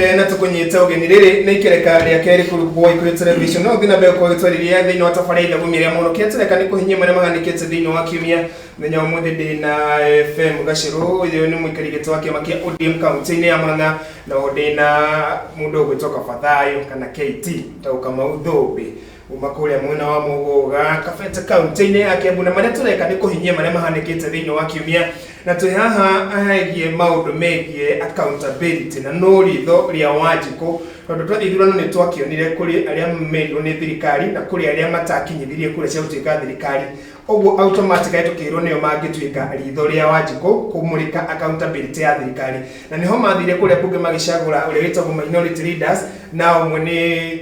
Tũgũcokere na tũkũnyite ũgeni. Rĩrĩ nĩ ikereka rĩa kerĩ kũrutwo Gĩkũyũ Television. No ũthiĩ na mbere gũkorwo ũgĩtwarĩria thĩinĩ wa tabarĩra ithagumia rĩa mũno. Kĩrĩa tũreka nĩ kũhinyia marĩa mahanĩkĩte thĩinĩ wa kiumia. Mũthenya wa ũmũthĩ ndĩ na FM Gacĩrũ, ũyũ nĩ mũikari gĩtĩ wa kĩama kĩa ODM kaunti-inĩ ya Murang'a, na oho ndĩ na mũndũ ũgwĩtwo Kabathayo kana KT, etagwo Kamau Thũmbĩ, uma kũrĩa mwena wa Mũgũga, Kabete kaunti-inĩ ya Kiambu. Na marĩa tũreka nĩ kũhinyia marĩa mahanĩkĩte thĩinĩ wa kiumia, na twĩ haha hegiĩ maũndũ megiĩ accountability na no ritho rĩa Wanjikũ, tondũ twathiĩ ithurano nĩ twakĩonire kũrĩ arĩa merirwo nĩ thirikari na kũrĩ arĩa matakinyithirie kura cia gũtuĩka thirikari. Ũguo automatically tũkĩrwo nĩo mangĩtuĩka ritho rĩa Wanjikũ kũmũrĩka accountability ya thirikari. Na nĩho mathire kũrĩa bunge magĩcagũra ũrĩa wĩtagwo minority leaders, na ũmwe nĩ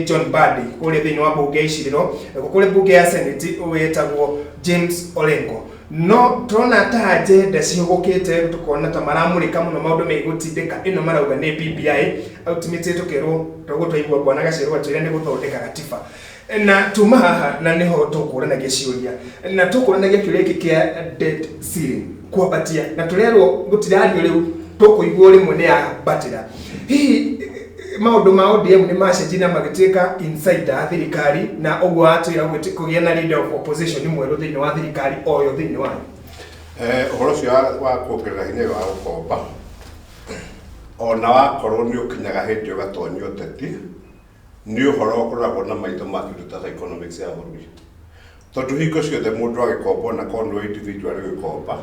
John Mbadi kũrĩa thĩinĩ wa bunge ya icirĩro, nakuo kũrĩ bunge ya Senate wĩtagwo James Orengo. No tũrona ta agenda cihũgũkĩte, tũkona ta maramũrĩka mũno maũndũ megiĩ gũtindĩka ĩno marauga nĩ BBI. Ultimately tũkerwo toguo twaigua Bwana Gacerũ atwĩra nĩ gũthondeka gatiba. Na tuma haha na nĩho tũkũranagia ciũria, na tũkũranagia kĩũria gĩkĩ kĩa debt ceiling kwambatia, na tũrerwo gũtirario rĩu, tũkũiguo rĩmwe nĩ yambatĩra. Hihi maũndũ ma ODM nĩ macenjia na magĩtuĩka insider a thirikari, na ũguo watwĩra kũgĩa na leader of opposition mwerũ thĩinĩ wa thirikari o yo thĩinĩ wayo? Ũhoro ũcio wa kuongerera hinya wa gũkomba, ona wakorwo nĩ ũkinyaga hĩndĩ ũgatonyia ũteti, nĩ ũhoro ũkoragwo na maitho ma kĩndũ ta economics ya bũrũri. Tondũ hingo ciothe mũndũ agĩkomba, ona korwo nĩwe individual ũgĩkomba,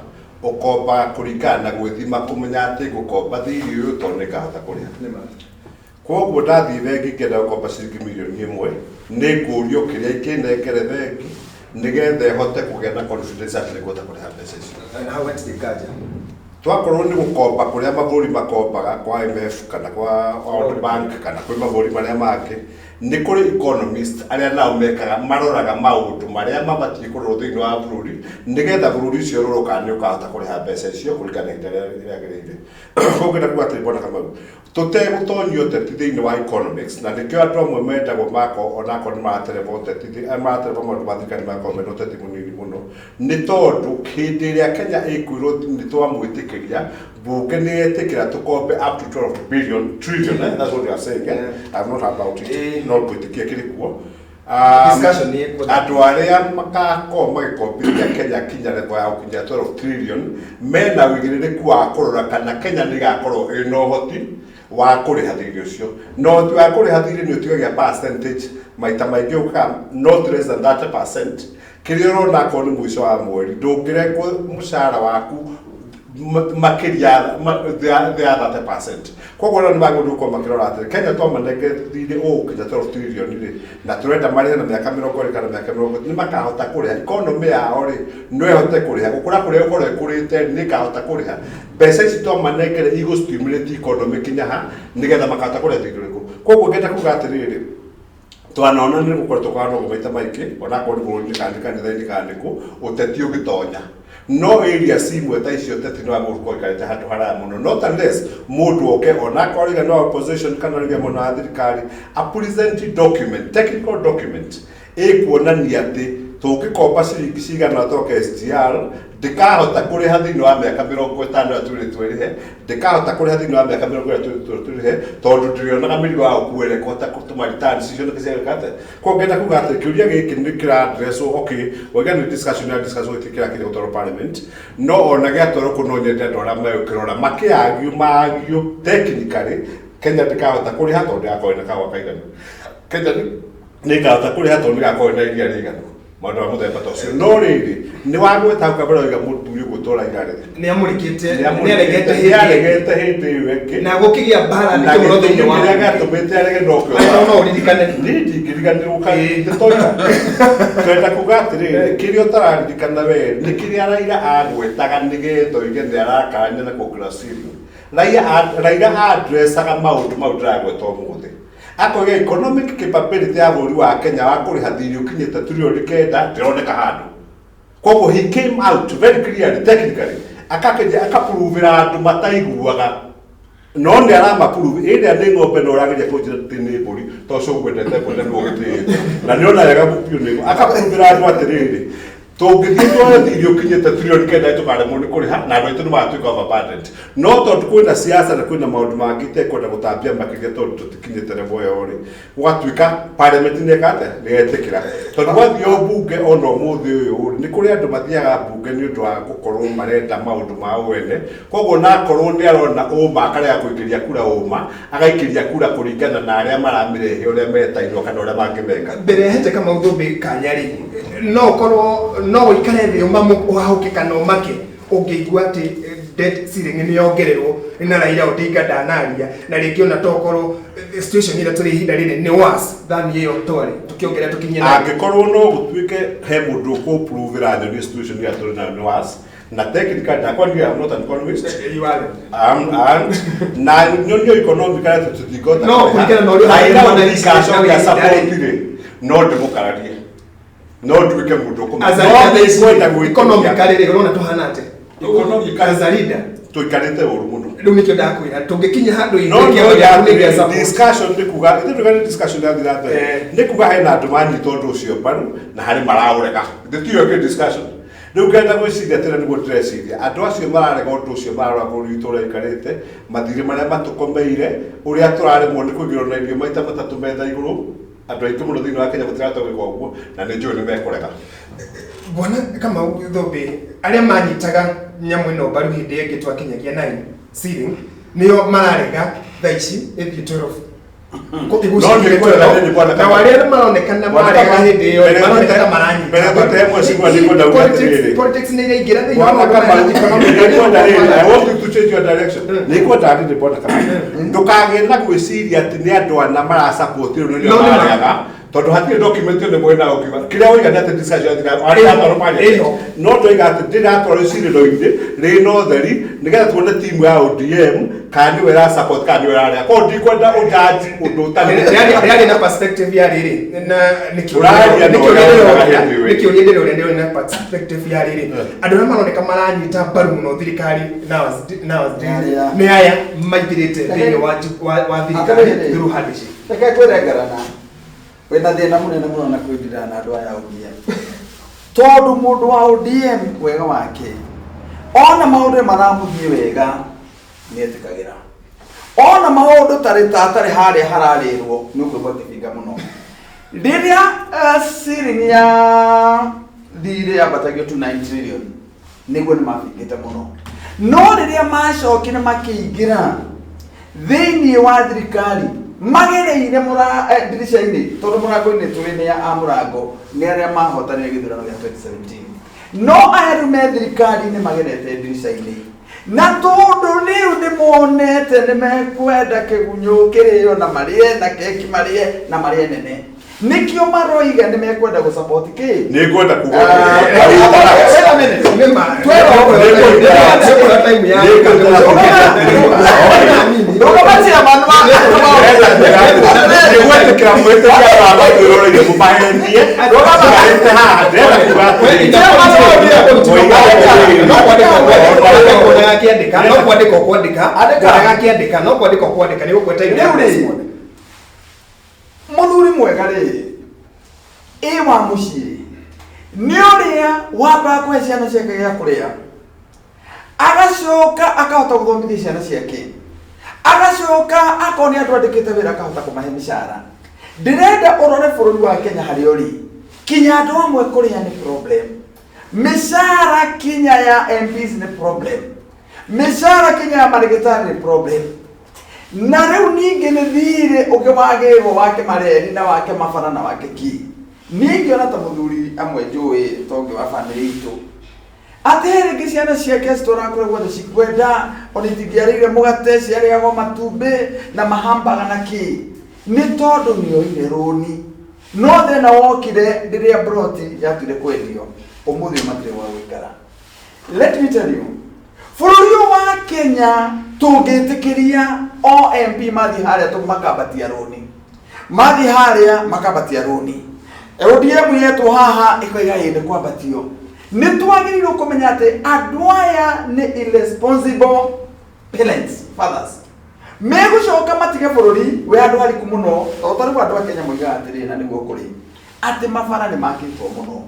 ũkombaga kũringana na gwĩthima, kũmenya atĩ ngũkomba thirĩ ũyũ tondũ nĩngahota kũrĩha. Koguo ndathiĩ bengi ngĩenda gũkomba ciringi mirioni 1, nĩ ngũrio kĩrĩa ingĩnengere bengi nĩgetha ĩhote kũgĩa na confidence atĩ nĩngũhota kũrĩha mbeca icio. Na hau hatirĩ nganja. Twakorwo nĩ gũkomba kũrĩa mabũrũri makombaga kwa IMF kana kwa World Bank kana kwĩ mabũrũri marĩa mangĩ, nĩ kũrĩ economist arĩa nao mekaga, maroraga maũndũ marĩa mabatiĩ kũrorwo thĩinĩ wa bũrũri nĩgetha bũrũri ũcio ũrorwo kana nĩ ũkahota kũrĩha mbeca icio kũringana na ihinda rĩrĩa rĩagĩrĩire. Koguo ngĩenda kuga atĩrĩ, Bwana Kamau, tũtegũtonyia ũteti thĩinĩ wa economics, na nĩkĩo andũ amwe mendagwo makorwo onakorwo nĩ maratereba ũteti, maratereba maũndũ ma thirikari, magakorwo mena ũteti mũnini mũno, nĩ tondũ hĩndĩ ĩrĩa Kenya ĩkwĩrwo nĩ twamwĩtĩkĩria, bunge nĩ yetĩkĩra tũkombe up to 12 billion trillion, eh? That's what you are saying, eh? I've not about it. No ngwĩtĩkia kĩrĩ kuo. Discussion nĩ ĩkuo. Andũ arĩa magakorwo magĩkombithia Kenya kinya level ya gũkinyia 12 trillion mena ũigĩrĩrĩku wa kũrora kana Kenya nĩ ĩgakorwo ĩna ũhoti wa kũrĩha thirĩ ũcio. Na ũhoti wa kũrĩha thirĩ nĩ ũtigagia percentage, maita maingĩ ũkaga not less than 30%, kĩrĩa ũrona akorwo nĩ mũico wa mweri ndũngĩrengwo mũcara waku makĩria thĩ ya 30%. Koguo nao nĩ magĩrĩirwo gũkorwo makĩrora atĩrĩ, Kenya twamanengere thirĩ ũgũkinya 12 trillion rĩ, na tũrenda marĩhe na mĩaka 20 kana mĩaka 30, nĩ makahota kũrĩha? Economy yao rĩ, no ĩhote kũrĩha gũkũra kũrĩa ĩgũkorwo ĩkũrĩte? Nĩ ĩkahota kũrĩha mbeca ici twamanengere? Igũ stimulate economy kinya ha nĩgetha makahota kũrĩha thirĩ ũrĩkũ? Koguo ngenda kuga atĩrĩrĩ, twanona nĩ gũkoretwo kwana ũguo maita maingĩ, onakorwo nĩ bũrũri-inĩ kana nĩ kanitha-inĩ kana nĩ kũ, ũteti ũgĩtonya. No area cimwe ta icio ũteti nĩ wagĩrĩirwo gũkorwo ũikarĩte handũ haraya mũno, not unless mũndũ oke, onakorwo arauga nĩ wa opposition kana arauga mwena wa thirikari, a present document, technical document ĩkuonania atĩ tũngĩkomba ciringi cigana toke SGR ndĩkahota kũrĩha thĩinĩ wa mĩaka 50 ĩrĩa twĩrĩtwo ĩrĩhe, ndĩkahota kũrĩha thĩinĩ wa mĩaka 20 ĩrĩa twĩrĩtwo tũrĩhe, tondũ ndĩrĩonaga mĩrigo ya gũkua ĩrĩa ĩkũhota gũtũma returns cioneke ciagĩka atĩa. Koguo ngenda kuga atĩ kĩũria gĩkĩ nĩ kĩra address, okay, waiga nĩ discussion ya discussion, gĩtirĩ kĩrakinya gũtwarwo parliament, no ona gĩatwarwo kũ, no nyende andũ arĩa megũkĩrora makĩagio magio technically Kenya ndĩkahota kũrĩha tondũ ndĩgakorwo ĩna kahũa kaiganu, Kenya nĩ ĩkahota kũrĩha tondũ nĩgakorwo ĩna iria rĩiganu, maũndũ ma mũthemba ta ũcio. No rĩrĩ, nĩ wagweta hau kabere waiga mũthuri ũgwĩtwo Raila rĩ, nĩ amũrĩkĩte, nĩ aregete hĩndĩ nĩaregete hĩndĩ ĩyo ĩngĩ. Na gũkĩgĩa mbara na nĩ mũno thĩinĩ gĩtũmi wa kĩrĩa gĩatũmĩte arege nokĩo. Angĩkorwo no ũririkane. Niĩ ndingĩriganĩrwo toira. Twenda kuga atĩrĩrĩ, kĩrĩa ũtararirikana we nĩ kĩrĩa Raila agwetaga nĩgetha oige nĩ arakarania na kuongerera ceiling. Raila addressaga maũndũ mau ndĩragweta ũmũthĩ. Akoiga economic capability ya bũrũri wa Kenya wa kũrĩha thirĩ ũkinyĩte 9 trillion ndĩroneka handũ. Koguo he came out very clearly, technically, akakeria akapuruvĩra andũ mataiguaga, no nĩ aramaprove ĩrĩa nĩ ng'ombe, no ũrageria kũnjĩra atĩ nĩ mbũri, to ũcio ngwendete, ngwenda nĩ ũgĩtĩĩte na nĩ ona wega biũ nĩ akapuruvĩra andũ atĩrĩrĩ. Tũngĩthiĩ tware thirĩ ũkinyĩte 9 trillion tũkaremwo nĩ kũrĩha na andũ aitũ nĩ magatuĩka overburdened. No tondũ kwĩna siasa na kwĩna maũndũ mangĩ itekwenda gũtambia makĩria, tondũ tũtikinyĩte level ĩyo rĩ, gũgatuĩka parliament nĩ ĩka atĩa, nĩ yetĩkĩra. Tondũ gwathiĩ o mbunge ona ũmũthĩ ũyũ rĩ, nĩ kũrĩ andũ mathiaga mbunge nĩ ũndũ wa gũkorwo marenda maũndũ mao ene. Koguo nakorwo nĩ arona ũma akarega kũikĩria kura ũma, agaikĩria kura kũringana na arĩa maramĩrehe, ũrĩa metainwo kana ũrĩa mangĩmeka. Mbere hete Kamau Thumbi kanyari, no ũkorwo no ũikare thĩ ũhahũke kana ũmake ũngĩigua atĩ debt ceiling nĩ yongererwo na Raila Odinga ndanaria, na rĩngĩ ona tokorwo situation ĩrĩa tũrĩ ihinda rĩrĩ nĩ worse than ĩyo twarĩ tũkĩongerera tũkinyie na Angĩkorwo no gũtuĩke he mũndũ ũkũprovĩra nyonie situation ĩrĩa tũrĩ nayo nĩ worse, na technically ndakwa niĩ am not an economist. You are. And na nyonio economically tũtingĩhota. No, kũringana na ũrĩa Raila ũrĩa Odinga acoke ũrĩa support rĩ, no ndĩmũkararie, no nduĩke mũndũ ũkũmenya. As a No nĩngwenda gwĩtĩkia. Economically rĩ, ũrona tũhana atĩa? Economically- As a leader. Tũikarĩte ũru mũno. Rĩu nĩkĩo ndakwĩra tũngĩkinya handũ No ithe kĩama gĩaku nĩ gĩa support. Discussion nĩ kuga ithuĩ tũgane discussion yathi na mbere, nĩ kuga hena andũ manyita ũndũ ũcio mbaru na harĩ maraũrega. Ithuĩ tiyo kĩ discussion rĩu. Ngenda gwĩciria atĩrĩ, nĩguo ndĩreciria andũ acio mararega ũndũ ũcio mararora bũrũri witũ ũrĩa ũikarĩte, mathirĩ marĩa matũkomeire, ũrĩa tũraremwo nĩ kũigĩrwo na irio maita matatũ metha igũrũ. Andũ aingĩ mũno thĩinĩ wa Kenya matirahota gwĩka ũguo, na nĩ njũĩ nĩ mekũrega. Bwana Kamau Thumbi, arĩa manyitaga nyamũ ĩno mbaru hĩndĩ ĩngĩ twakinyagia 9 ceiling nĩo mararega thaa ici ĩthiĩ 12. No nĩ kwenda nĩ bwana na Kamau. arĩa maronekana Bwana marega Kamau, hĩndĩ ĩyo mbere maronekana mbere maranyita tũte mheshimiwa nĩ kwenda kuga Politics- atĩrĩrĩ. politics nĩ iraingĩra thĩinĩ wa Bwana maũndũ maya Kamau, na economic. nĩngwenda rĩrĩ, I want you to change your direction. Nĩngwenda rĩrĩ, Bwana Kamau, ndũkagĩe na gwĩciria atĩ nĩ andũ ana marasupport rĩu nĩo No, nĩ ma. maregaga, tondũ hatirĩ document ĩno mwena ũngiuga kĩrĩa woiga nĩ atĩ discussion yathira arĩa atwarwo parliament. Ĩho. No ndoiga atĩ ndĩratwarwo icirĩro-inĩ rĩna ũtheri nĩgetha tuone timu ya ODM kana nĩwe ĩrasupport kana nĩwe ĩrarega. Koguo ndikwenda ũjaji ũndũ ũtarĩ. Rĩarĩ na perspective ya rĩrĩ na Ũraria na nĩkĩũria ũrĩa ndĩroria ũraria hĩndĩ ĩyo. Nĩkĩũria ndĩroria ndĩroria na perspective ya rĩrĩ, andũ arĩa maroneka maranyita mbaru mũno thirikari Nĩ arĩa. nĩ aya maingĩrĩte thĩinĩ wa thirikari Atĩrĩrĩ. through handshake. Reke ngwĩre ngarana wĩna thĩna mũnene mũno na kwĩndira na andũ aya a ODM, tondũ mũndũ wa ODM wega wake ona maũndũ nĩ maramũthiĩ wega nĩ etĩkagĩra, ona maũndũ tarĩ ta atarĩ harĩa hararĩrwo nĩ ũkũigua akĩbinga mũno. Rĩrĩa ceiling ya thirĩ yambatagio to 9 trillion, nĩguo nĩ mabingĩte mũno. No rĩrĩa macokire makĩingĩra thĩinĩ wa thirikari magereire ndirica-inĩ, tondũ mũrango-inĩ tũĩ nĩ a mũrango nĩ arĩa mahotanire gĩthurano gĩa 2017, no aya rĩu me thirikari-inĩ magerete ndirica-inĩ, na tondũ rĩu nĩ monete nĩ mekwenda kĩgunyũ kĩrĩo na marĩe na keki marĩe na marĩe nene, nĩkĩo maroiga nĩ mekwenda gũsupport kĩ. Nĩngwenda kuga Wait a minute. Nĩ ma- Twelve. Time ya- Ndũgamatia manua. Nĩgwetĩkĩra mwĩtĩkia baba twĩroreire mũmahenie cikarĩte haha. Ndĩrenda kuga atĩrĩrĩ. No kwandĩka akĩandĩka, no kwandĩka ũkwandĩka. Andĩka. Ngwonaga akĩandĩka, no kwandĩka ũkwandĩka, nĩ gũkweta. Rĩu rĩ, mũthuri mwega rĩ, ĩ wa mũciĩ nĩ ũrĩa wambaga kũhe ciana ciake gĩa kũrĩa, agacoka akahota gũthomithia ciana ciake, agacoka akorwo nĩ andũ andĩkĩte wĩra akahota kũmahe mĩcara. Ndĩrenda ũrore bũrũri wa Kenya harĩa ũrĩ, kinya andũ amwe kũrĩa nĩ problem, mĩcara kinya ya MPs nĩ problem, mĩcara kinya ya marĩgĩtarĩ nĩ problem, na rĩu ningĩ nĩ thirĩ ũngĩ wagĩrwo wake mareri na wake mabara na wake ki. Niĩ ngĩona ta mũthuri amwe njũĩ tongĩ wa bamĩrĩ itũ atĩ he rĩngĩ ciana ciake citũraga kũrĩa guothe cikwenda, ona itingĩarĩire mũgate, ciarĩagwo matumbĩ na mahambaga na kĩ, nĩ tondũ nĩ oire rũni. No thĩna wokire rĩrĩa broti yatuire kwendio, ũmũthĩ ũyũ matirĩ gwa gũikara. Let me tell you, bũrũri ũyũ wa Kenya tũngĩtĩkĩria o MP mathiĩ harĩa tũ makambatia rũni, mathiĩ harĩa makambatia rũni, ODM yetwo haha ĩkoiga ĩ nĩ kwambatio, nĩ twagĩrĩirwo kũmenya atĩ andũ aya nĩ irresponsible parents, fathers, megũcoka matige bũrũri wĩ handũ hariku mũno. O ta rĩu andũ a Kenya moigaga atĩrĩrĩ, na nĩguo kũrĩ, atĩ mabara nĩ makĩtwo mũno.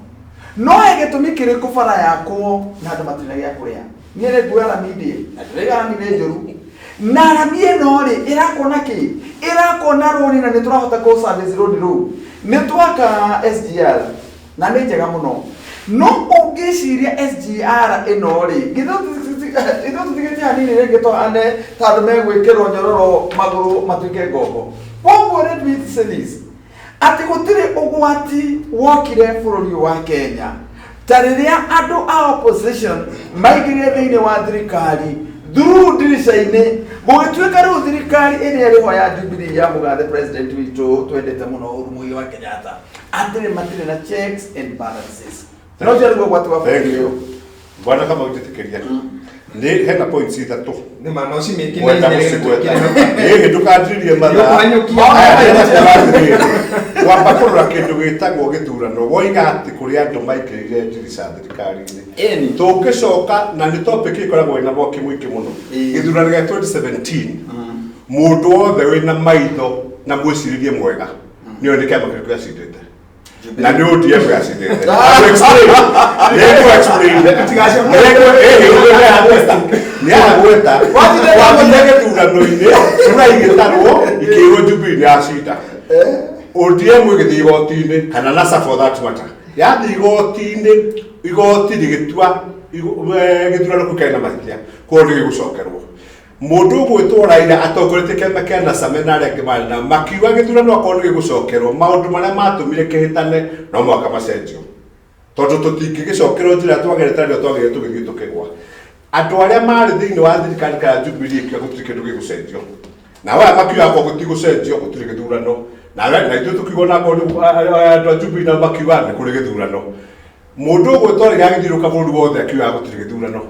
No he gĩtũmi kĩrĩkũ bara yakwo na andũ matirĩ na gĩa kũrĩa? Niĩ nĩ nguoya rami ndĩe, na ndĩraiga rami nĩ njũru. Na rami ĩno rĩ, ĩrakwo na kĩ? Ĩrakwo na rũni na nĩ tũrahota kũ service rũni rũu. Nĩ twaka SGR na nĩ njega mũno. No ũngĩciria SGR ĩno rĩ, githĩ tũtigĩtie hanini rĩngĩ tũhane ta andũ megwĩkĩrwo nyororo magũrũ matuĩke ngombo. Koguo let me say this, atĩ gũtirĩ ũgwati wokire bũrũri ũyũ wa Kenya ta rĩrĩa andũ a opposition maingĩrire thĩinĩ wa thirikari through ndirica-inĩ, gũgĩtuĩka rĩu thirikari ĩrĩa ĩrĩ ho ya Jubilee ya mũgathe president witũ twendete mũno Uhuru Muigai wa Kenyatta, atĩrĩ matirĩ na checks and balances. No ũcio nĩguo ũgwati wa Thank bũrũri you. ũyũ. Bwana kama ũnjĩtĩkĩria nĩ hena points ithatũ Nĩ ma no cimĩki na mwenda inyerere gũcigweta. tũkĩre. Ĩĩ ndũkanjĩrĩrie mathaa. Nĩũkũhanyũkia. Aya, ndĩrenda atĩrĩrĩ, kwamba kũrora kĩndũ gĩtagwo gĩthurano woiga atĩ kũrĩ andũ maingĩrire ndirica thirikari-inĩ. Ĩni. Tũngĩcoka na nĩ topic ĩkoragwo ĩna mwaki mũingĩ mũno. Ĩĩ. Gĩthurano gĩa 2017 mũndũ wothe wĩna maitho na mwĩcirĩrie mwega nĩoĩ nĩ kĩama kĩrĩkũ gĩacindĩte na nĩ ODM gĩacindĩte. Nĩngũ explain. Nĩ agweta wathire gĩthurano-inĩ kura igĩtarwo ikĩrwo Jubilee nĩ yacinda, ODM ĩgĩthiĩ igoti-inĩ kana NASA for that matter yathiĩ igoti-inĩ, igoti rĩgĩtua gĩthurano kĩu kĩarĩ na mahĩtia, koguo nĩ gĩgũcokerwo. Mũndũ ũgwĩtwo Raila atongoretie kĩama kĩa NASA mena arĩa angĩ marĩ nao makiuga gĩthurano akorwo nĩ gĩgũcokerwo, maũndũ marĩa matũmire kĩhĩtane no mũhaka macenjio, tondũ tũtingĩgĩcokerwo njĩra twagerete narĩo twagĩrĩire tũgĩthiĩ tũkĩgwa. Andũ arĩa marĩ thĩinĩ wa thirikari kana Jubilee ĩkiuga gũtirĩ kĩndũ gĩgũcenjio, nao aya makiuga akorwo gũtigũcenjio gũtirĩ gĩthurano, na ithuĩ tũkiuga onakorwo andũ a Jubilee nao makiuga nĩ kũrĩ gĩthurano. Mũndũ ũgwĩtwo Raila agĩthiũrũrũka bũrũri wothe akiuga gũtirĩ gĩthurano,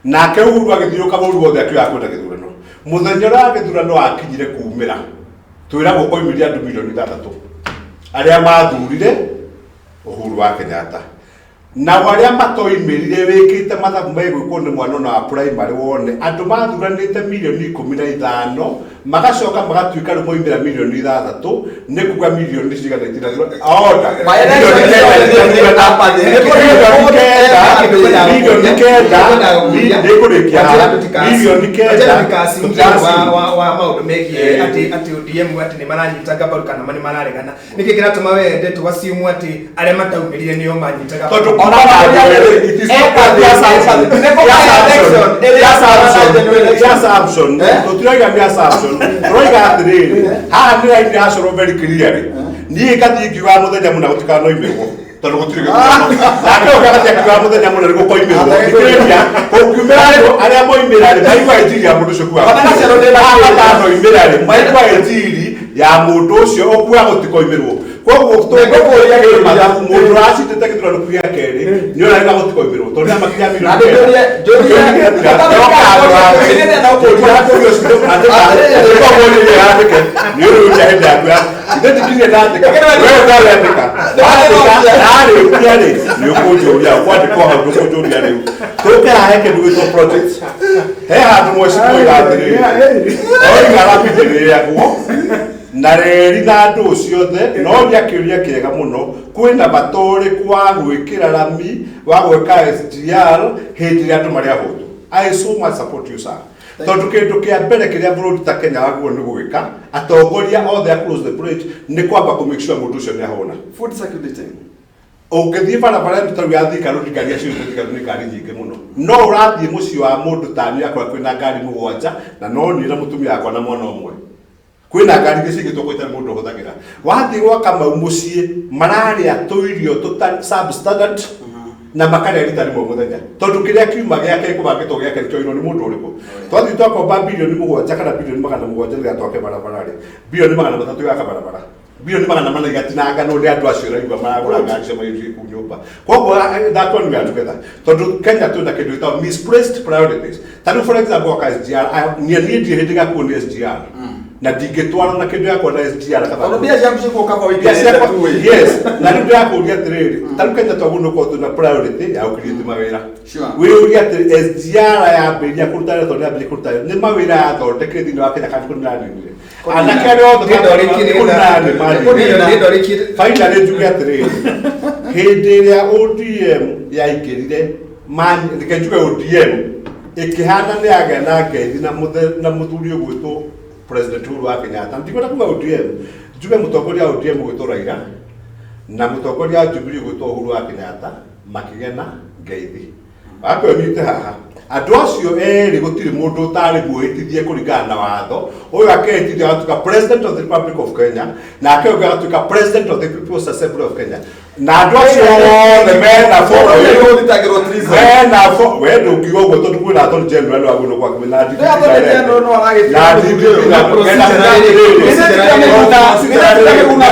nake Uhuru agĩthiũrũrũka bũrũri wothe akiuga kwĩna gĩthurano. Mũthenya ũrĩa gĩthurano wakinyire kumĩra, twĩragwo koimĩrire andũ mirioni 6 arĩa mathurire Uhuru wa Kenyatta, nao arĩa matoimĩrire wĩkĩte mathabu megwĩkwo nĩ mwana ona wa primary wone andũ mathuranĩte mirioni 15 magacoka magatuĩka rĩu moimĩra mirioni 6, nĩ kuga mirioni cigana itirathura order. 9 mirioni 9 nĩngũrĩkia 9 mirioni 9. Wa maũndũ megiĩ atĩ ODM atĩ nĩ maranyitaga mbaru kana nĩ mararegana, nĩkĩ kĩratũma wende tũgaciumwo atĩ arĩa mataumĩrire nĩo manyitaga Tondũ mbaru? kuma na it is not the assumption, tũtirauga nĩ assumption, tũroiga atĩrĩrĩ, haha nĩ line yacorwo very clearly. Niĩ ngathiĩ ngiugaga mũthenya mũna gũtikanoimĩrwo tondũ gũtirĩ gĩthurano, nake ũngĩ agathiĩ akiugaga mũthenya mũna nĩ gũkoimĩrwo. Thikĩrĩria, kũngiumĩra andũ arĩa moimĩra rĩ maigua injiri ya mũndũ ũcio kugaga Ona gacerwo ndĩ na matanoimĩra rĩ maigua injiri ya mũndũ ũcio ũkuaga gũtikoimĩrwo. Koguo Nĩngũkũria kĩũria. mathabu mũndũ ũracindĩte gĩthurano kĩu gĩa kerĩ nĩ ũrarega gũtikoimĩrwo tondũ nĩ amakinya Na ndĩũrie- njũrie- Narĩkia rĩ nĩ ũkũnjũria ũkwandĩkwo hau, ndũkũnjũria rĩu. Tũke haha he kĩndũ gĩtwo project, he handũ mwecimoiga atĩrĩrĩ, oiga rami ndĩrĩagwo na reri na andũ ciothe, no nĩ akĩũria kĩega mũno, kwĩna bata ũrĩkũ wa gwĩkĩra rami wa gwĩka SGR hĩndĩ ĩrĩa andũ marĩ ahũtu? I so much support you, sir, tondũ kĩndũ kĩa mbere kĩrĩa bũrũri ta Kenya wagĩrĩirwo nĩ gwĩka, atongoria othe across the bridge, nĩ kwamba kũ make sure mũndũ ũcio nĩ ahũna. Food security. Ũngĩthiĩ barabara ĩno tarĩu ya Thika Road, ngari acio Thika Road nĩ ngari nyingĩ mũno, no ũrathiĩ mũciĩ wa mũndũ tani yakwa kwĩna ngari mũgwanja, na no niĩ na mũtumia wakwa na mwana ũmwe. Kwĩna ngari ingĩ cigĩtwo kwa itarĩ mũndũ ũhũthagĩra. Wathiĩ gwa Kamau mũciĩ mararĩa tũirio tũta substandard na makarĩa rita rĩmwe mũthenya, tondũ kĩrĩa kiuma gĩake gĩkũbangĩtwo gĩake nĩkĩoirwo nĩ mũndũ ũrĩkũ. Twathiĩ twakomba 7 bilioni kana 700 bilioni nĩgetha twake barabara rĩ, 300 bilioni yaka barabara, 400 bilion igatinanganwo nĩ andũ acio ũraigua maragũra ngari cio magĩthiĩ kũu nyũmba. Koguo that one we are together, tondũ Kenya twĩna kĩndũ gĩtagwo misplaced priorities. Ta rĩu for example gwaka SGR, niĩ ndirĩ hĩndĩ gakuo nĩ SGR na ndingĩtwarwo na kĩndũ yakwa na SGR kaba. Tondũ mbia ciaku cigũka kwa Mbia wĩigĩrĩte ciakwa- tu ĩ. Yes, na rĩu ndĩrakũria atĩrĩrĩ, ta rĩu Kenya twagĩrĩirwo nĩ gũkorwo twĩna priority ya gũcreate mawĩra. Wĩyũrie atĩ SGR yambĩrĩria kũruta wĩra, tondũ yambĩrĩria kũruta wĩra nĩ mawĩra yathondekire thĩinĩ wa Kenya kana kũnĩraninire anake arĩa othe Nĩ ndorĩkie nĩ kũnĩra nĩ ndorĩkie. Finally njuge atĩrĩrĩ, Hĩndĩ ĩrĩa ODM yaingĩrire, reke njuge ODM ĩkĩhana nĩ yagĩa na ngeithi na mũthuri ũgwĩtwo President Uhuru wa Kenyatta. Ndikwenda kuga ODM, njuge mũtongoria wa ODM ũgwĩtwo Raila na mũtongoria wa Jubilee ũgwĩtwo Uhuru wa Kenyatta makĩgĩa na ngeithi. Wambe ũnyite haha, andũ acio erĩ gũtirĩ mũndũ ũtarĩ mwĩhĩtithie kũringana na watho. Ũyũ akehĩtithio agatuĩka President of the Republic of Kenya, nake ũngĩ agatuĩka President of the People's Assembly of Kenya, na andũ acio othe mena Gũthitangĩrwo treason. Mena we ndũngiuga ũguo tondũ kwĩna Attorney General wa gwĩno gwake na Nĩ Attorney General no aragĩtio na mũthuri ũyũ. na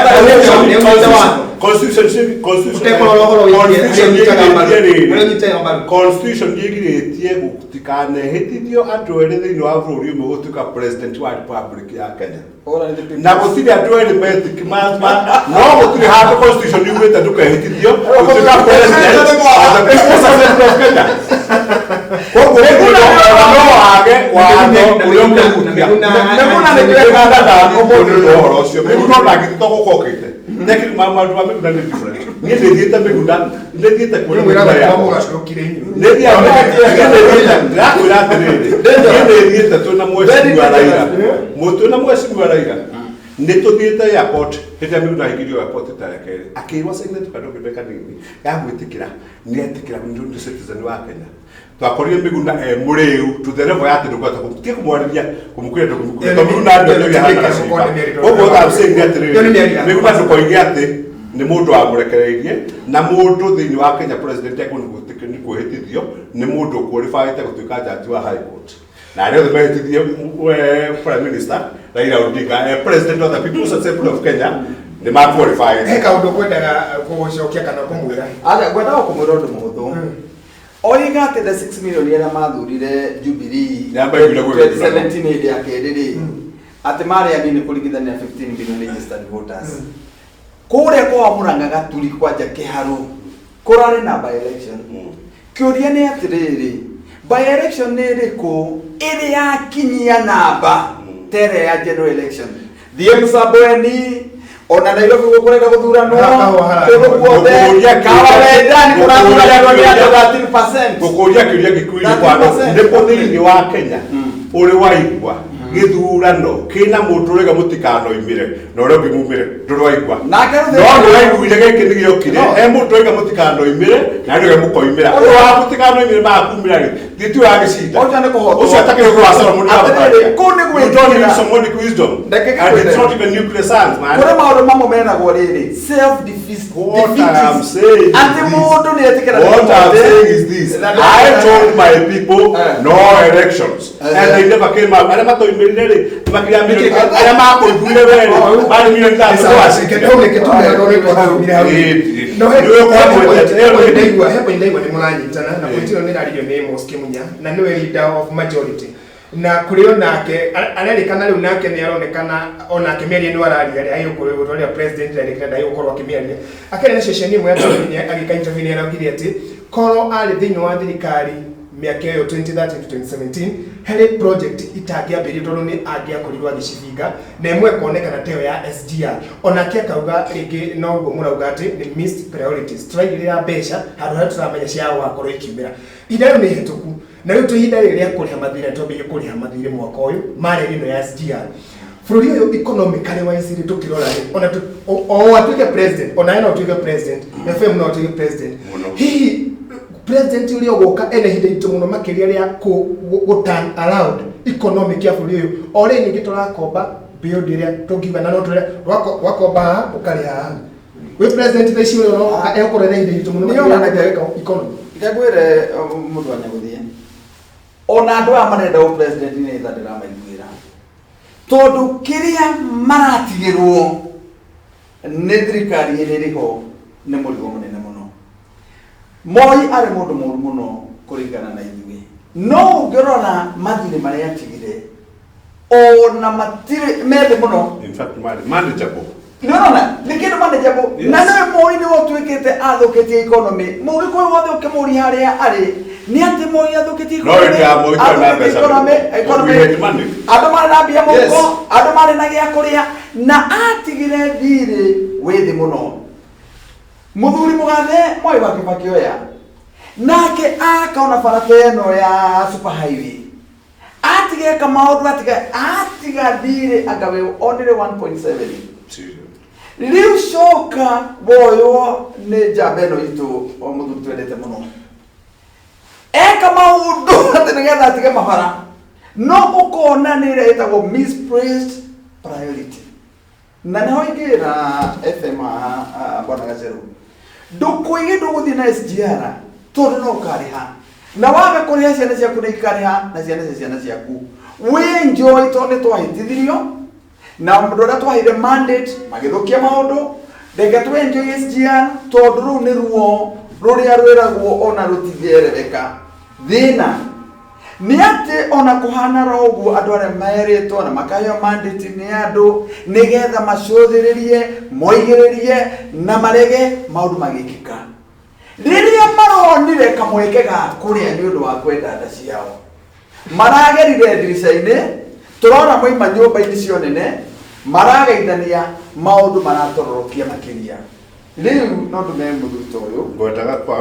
Constitution Ũtekũrora ũhoro wĩgiĩ Constitution harĩa ũnyitaga mbaru. ĩgirĩtie rĩrĩ. Harĩa ũnyitaga mbaru. Constitution ĩgirĩtie gũtikanehĩtithio andũ erĩ thĩinĩ wa bũrũri ũmwe gũtuĩka president wa Republic ya Kenya, na gũtirĩ andũ erĩ metĩki no gũtirĩ handũ constitution yugĩte ndũkehĩtithio gũtuĩka president of the People's Assembly of Kenya. Koguo Mĩguna no wage watho ũrĩa ũkũhutia. Mĩguna nĩ Mĩguna ndangĩũndũ ũhoro ũcio. Mĩguna ona angĩtua gũka ũkĩte Tekini maũndũ ma Mĩguna nĩ different. Niĩ ndĩthiĩte Mĩguna, ndĩthiĩte kuona Mĩguna yakwa. Mũgacũrũkire inyuĩ. Ndĩrakwĩra atĩrĩrĩ, niĩ ndĩthiĩte twĩna mheshimiwa Raila, twĩna mheshimiwa Raila nĩ tũthiĩte airport hĩndĩ ĩrĩa Mĩguna aingĩrio airport ta ya kerĩ, akĩrwo caine tũkandocument kanini ya gwĩtĩkĩra nĩ etĩkĩra nĩ citizen wa Kenya. Twakorire Mĩguna e mũrĩu to the level ya atĩ ndũkũhota tiga kũmwarĩria kũmũkwĩra ndũkũmũkwĩra tondũ Mĩguna andũ othe ahana gacimba. Ũguo what I'm saying nĩ atĩrĩrĩ, Mĩguna ndũkoige atĩ nĩ mũndũ wamũrekereirie, na mũndũ thĩinĩ wa Kenya president agĩrĩirwo nĩ kwĩhĩtithio nĩ mũndũ ũqualifyĩte gũtuĩka jaji wa High Court, na arĩa othe mehĩtithie we Prime Minister Raila Odinga, President of the People's Assembly of Kenya, nĩ maqualifyĩte. He kaũndũ kwendaga gũcokia kana kũmwĩra? Aja ngwendaga kũmwĩra ũndũ mũhũthũ. Oiga atĩ the 6 million arĩa mathurire Jubilee Nĩambaiguire gwĩ gĩthurano. 2017 hĩndĩ ya kerĩ rĩ, atĩ marĩ anini kũringithania 15 million registered voters. Kũrĩa kwa Murang'a Gaturi kwanja Kĩharũ kũrarĩ na by election. Kĩũria nĩ atĩrĩrĩ, by election nĩ ĩrĩkũ ĩrĩ yakinyia namba ta ĩrĩa ya general election? Thiĩ Msambweni, ona Nairobi gũkũrenda gũthuranwo Kahũa hararĩ. kũndũ guothe. Gũkũria Kawawendani kũrathuranwo nĩ andũ 13%. Gũkũria kĩũria gĩkuire kwano 13%. nĩ kũ thĩinĩ wa Kenya ũrĩ waigua gĩthurano kĩna mũndũ ũrauga mũtikanoimĩre na ũrĩa ũngĩ mumĩre? Ndũrĩ waigua. Nake rĩu No nĩ waiguire gĩkĩ nĩ gĩokire. No. He mũndũ ũrauga mũtikanoimĩre na nĩwe mũkoimĩra, ũyũ wa mũtikanoimĩre magakumĩra rĩ gĩtĩ wagĩcinda. Ũcio nĩ kũhotwo. Ũcio atakĩrĩ ũhoro wa Solomon. Atĩrĩrĩ, kũu nĩ You don't gwĩtigĩra. need Solomonic wisdom Ndeke and it's ngĩkwĩre. not even nuclear science, man. Kũrĩ maũndũ mamwe meragwo rĩrĩ self What I am saying is atĩ this. mũndũ nĩ etĩkĩra What I'm saying is this. I told my people no elections. And they never came out. Arĩa matoimĩrire rĩ, makĩria milioni arĩa makũiguire we rĩ, marĩ milioni 3 twacindire. No he Nĩ ũkwamwĩte, he point ndaigua, he point ndaigua nĩ mũranyitana na point ĩyo nĩ ĩraririo nĩ Amos Kĩmunya, na nĩwe leader of majority, na kũrĩ o nake arerĩkana rĩu nake nĩ aronekana onake mĩario nĩ araria rĩ agĩgũtwarĩra president director ndagĩgũkorwo akĩmĩaria akĩaria na ceceni ĩmwe ya TV agĩka interview, nĩ araugire atĩ korwo arĩ thĩinĩ wa thirikari mĩaka ĩyo 2013 to 2017 harĩ project itangĩambĩrĩrio tondũ nĩ angĩakorirwo agĩcibinga, na ĩmwe ĩkonekana ta ĩyo ya SGR. Onake akauga rĩngĩ noguo mũrauga atĩ nĩ missed priorities, tũraigĩrĩra mbeca handũ harĩa tũramenya cia gũgakorwo ikiumĩra. Ihinda rĩu nĩ ihĩtũku, na rĩu twĩ ihinda rĩrĩ rĩa kũrĩha mathirĩ, na twambĩrĩrie kũrĩha mathirĩ mwaka ũyũ marĩ ĩno ya SGR. Bũrũri ũyũ economically wise rĩ, tũkĩrora rĩ, ona o atuĩke president, ona no atuĩke president, FM no atuĩke president. Mũno. Hihi president ũrĩa ũgũka ena ihinda iritũ mũno makĩria rĩa kũ turn around economic ya bũrũri ũyũ? O rĩ ningĩ tũrakomba beyond ĩrĩa tũngiuga, na no tũrĩa wakomba haha ũkarĩha haha. Wĩ president thaa ici ũrĩa ũroka egũkorwo ena ihinda iritũ mũno Nĩ makĩria ona rĩa gwĩka economy. Ngwĩre mũndũ wa Nyagũthiĩ, ona andũ aya marenda ũ president nĩ tha ndĩramaiguĩra, tondũ kĩrĩa maratigĩrwo nĩ thirikari ĩrĩa ĩrĩ ho nĩ mũrigo mũnene mũno. Moi arĩ mũndũ mũru mũno kũringana na ithuĩ, no ũngĩrora mathirĩ marĩa atigire ona matirĩ methĩ mũno. In fact, manageable. Nĩ ũrona nĩ kĩndũ manageable. Yes. Na nĩwe Moi nĩwe ũtuĩkĩte athũkĩtie economy. Mũgĩkũyũ wothe ũkĩmũria harĩa arĩ nĩ atĩ Moi athũkĩtie No hĩndĩ ya Moi kwarĩ na athũkĩtie mbeca economy, mũhuko. economy. We had money. Andũ marĩ na mbia mũhuko, Yes. andũ marĩ na gĩa kũrĩa, na atigire thirĩ wĩ thĩ mũno. Muthuri mugathe Mwai wa Kibaki oya nake akaona bara ta ĩno ya super highway atigeka maũndũ atiga atiga thirĩ anga we onire 1.7 rĩu coka woywo nĩ njamba ĩno itũ o mũthuri twendete mũno eka maũndũ atĩ nĩgetha atige mabara no ũkona nĩ ĩrĩa ĩtagwo misplaced priority. Na nĩho ingĩra FM haha, bwana Gacerũ, ndũkũige ndũgũthiĩ na SGR tondũ no ũkarĩha na waga kũrĩha ciana ciaku nĩ ikarĩha na ciana cia ciana ciaku wĩ enjoy tondũ nĩ twahĩtithirio na andũ arĩa twaheire mandate magĩthũkia maũndũ. Reke tũ enjoy SGR tondũ rũu nĩ ruo rũrĩa rwĩragwo ona rũtingĩerereka. Thĩna nĩ atĩ ona kũhana ro ũguo andũ arĩa merĩtwo na makaheo mandate nĩ andũ nĩgetha macũthĩrĩrie moigĩrĩrie na marege maũndũ magĩkĩka rĩrĩa maronire kamweke ga kũrĩa nĩ ũndũ wa kwenda nda ciao maragerire ndirica-inĩ tũrona moima nyũmba-inĩ cio nene marageithania maũndũ maratororokia makĩria. Rĩu no ndũme mũthuri ta ũyũ. Ngwendaga kwa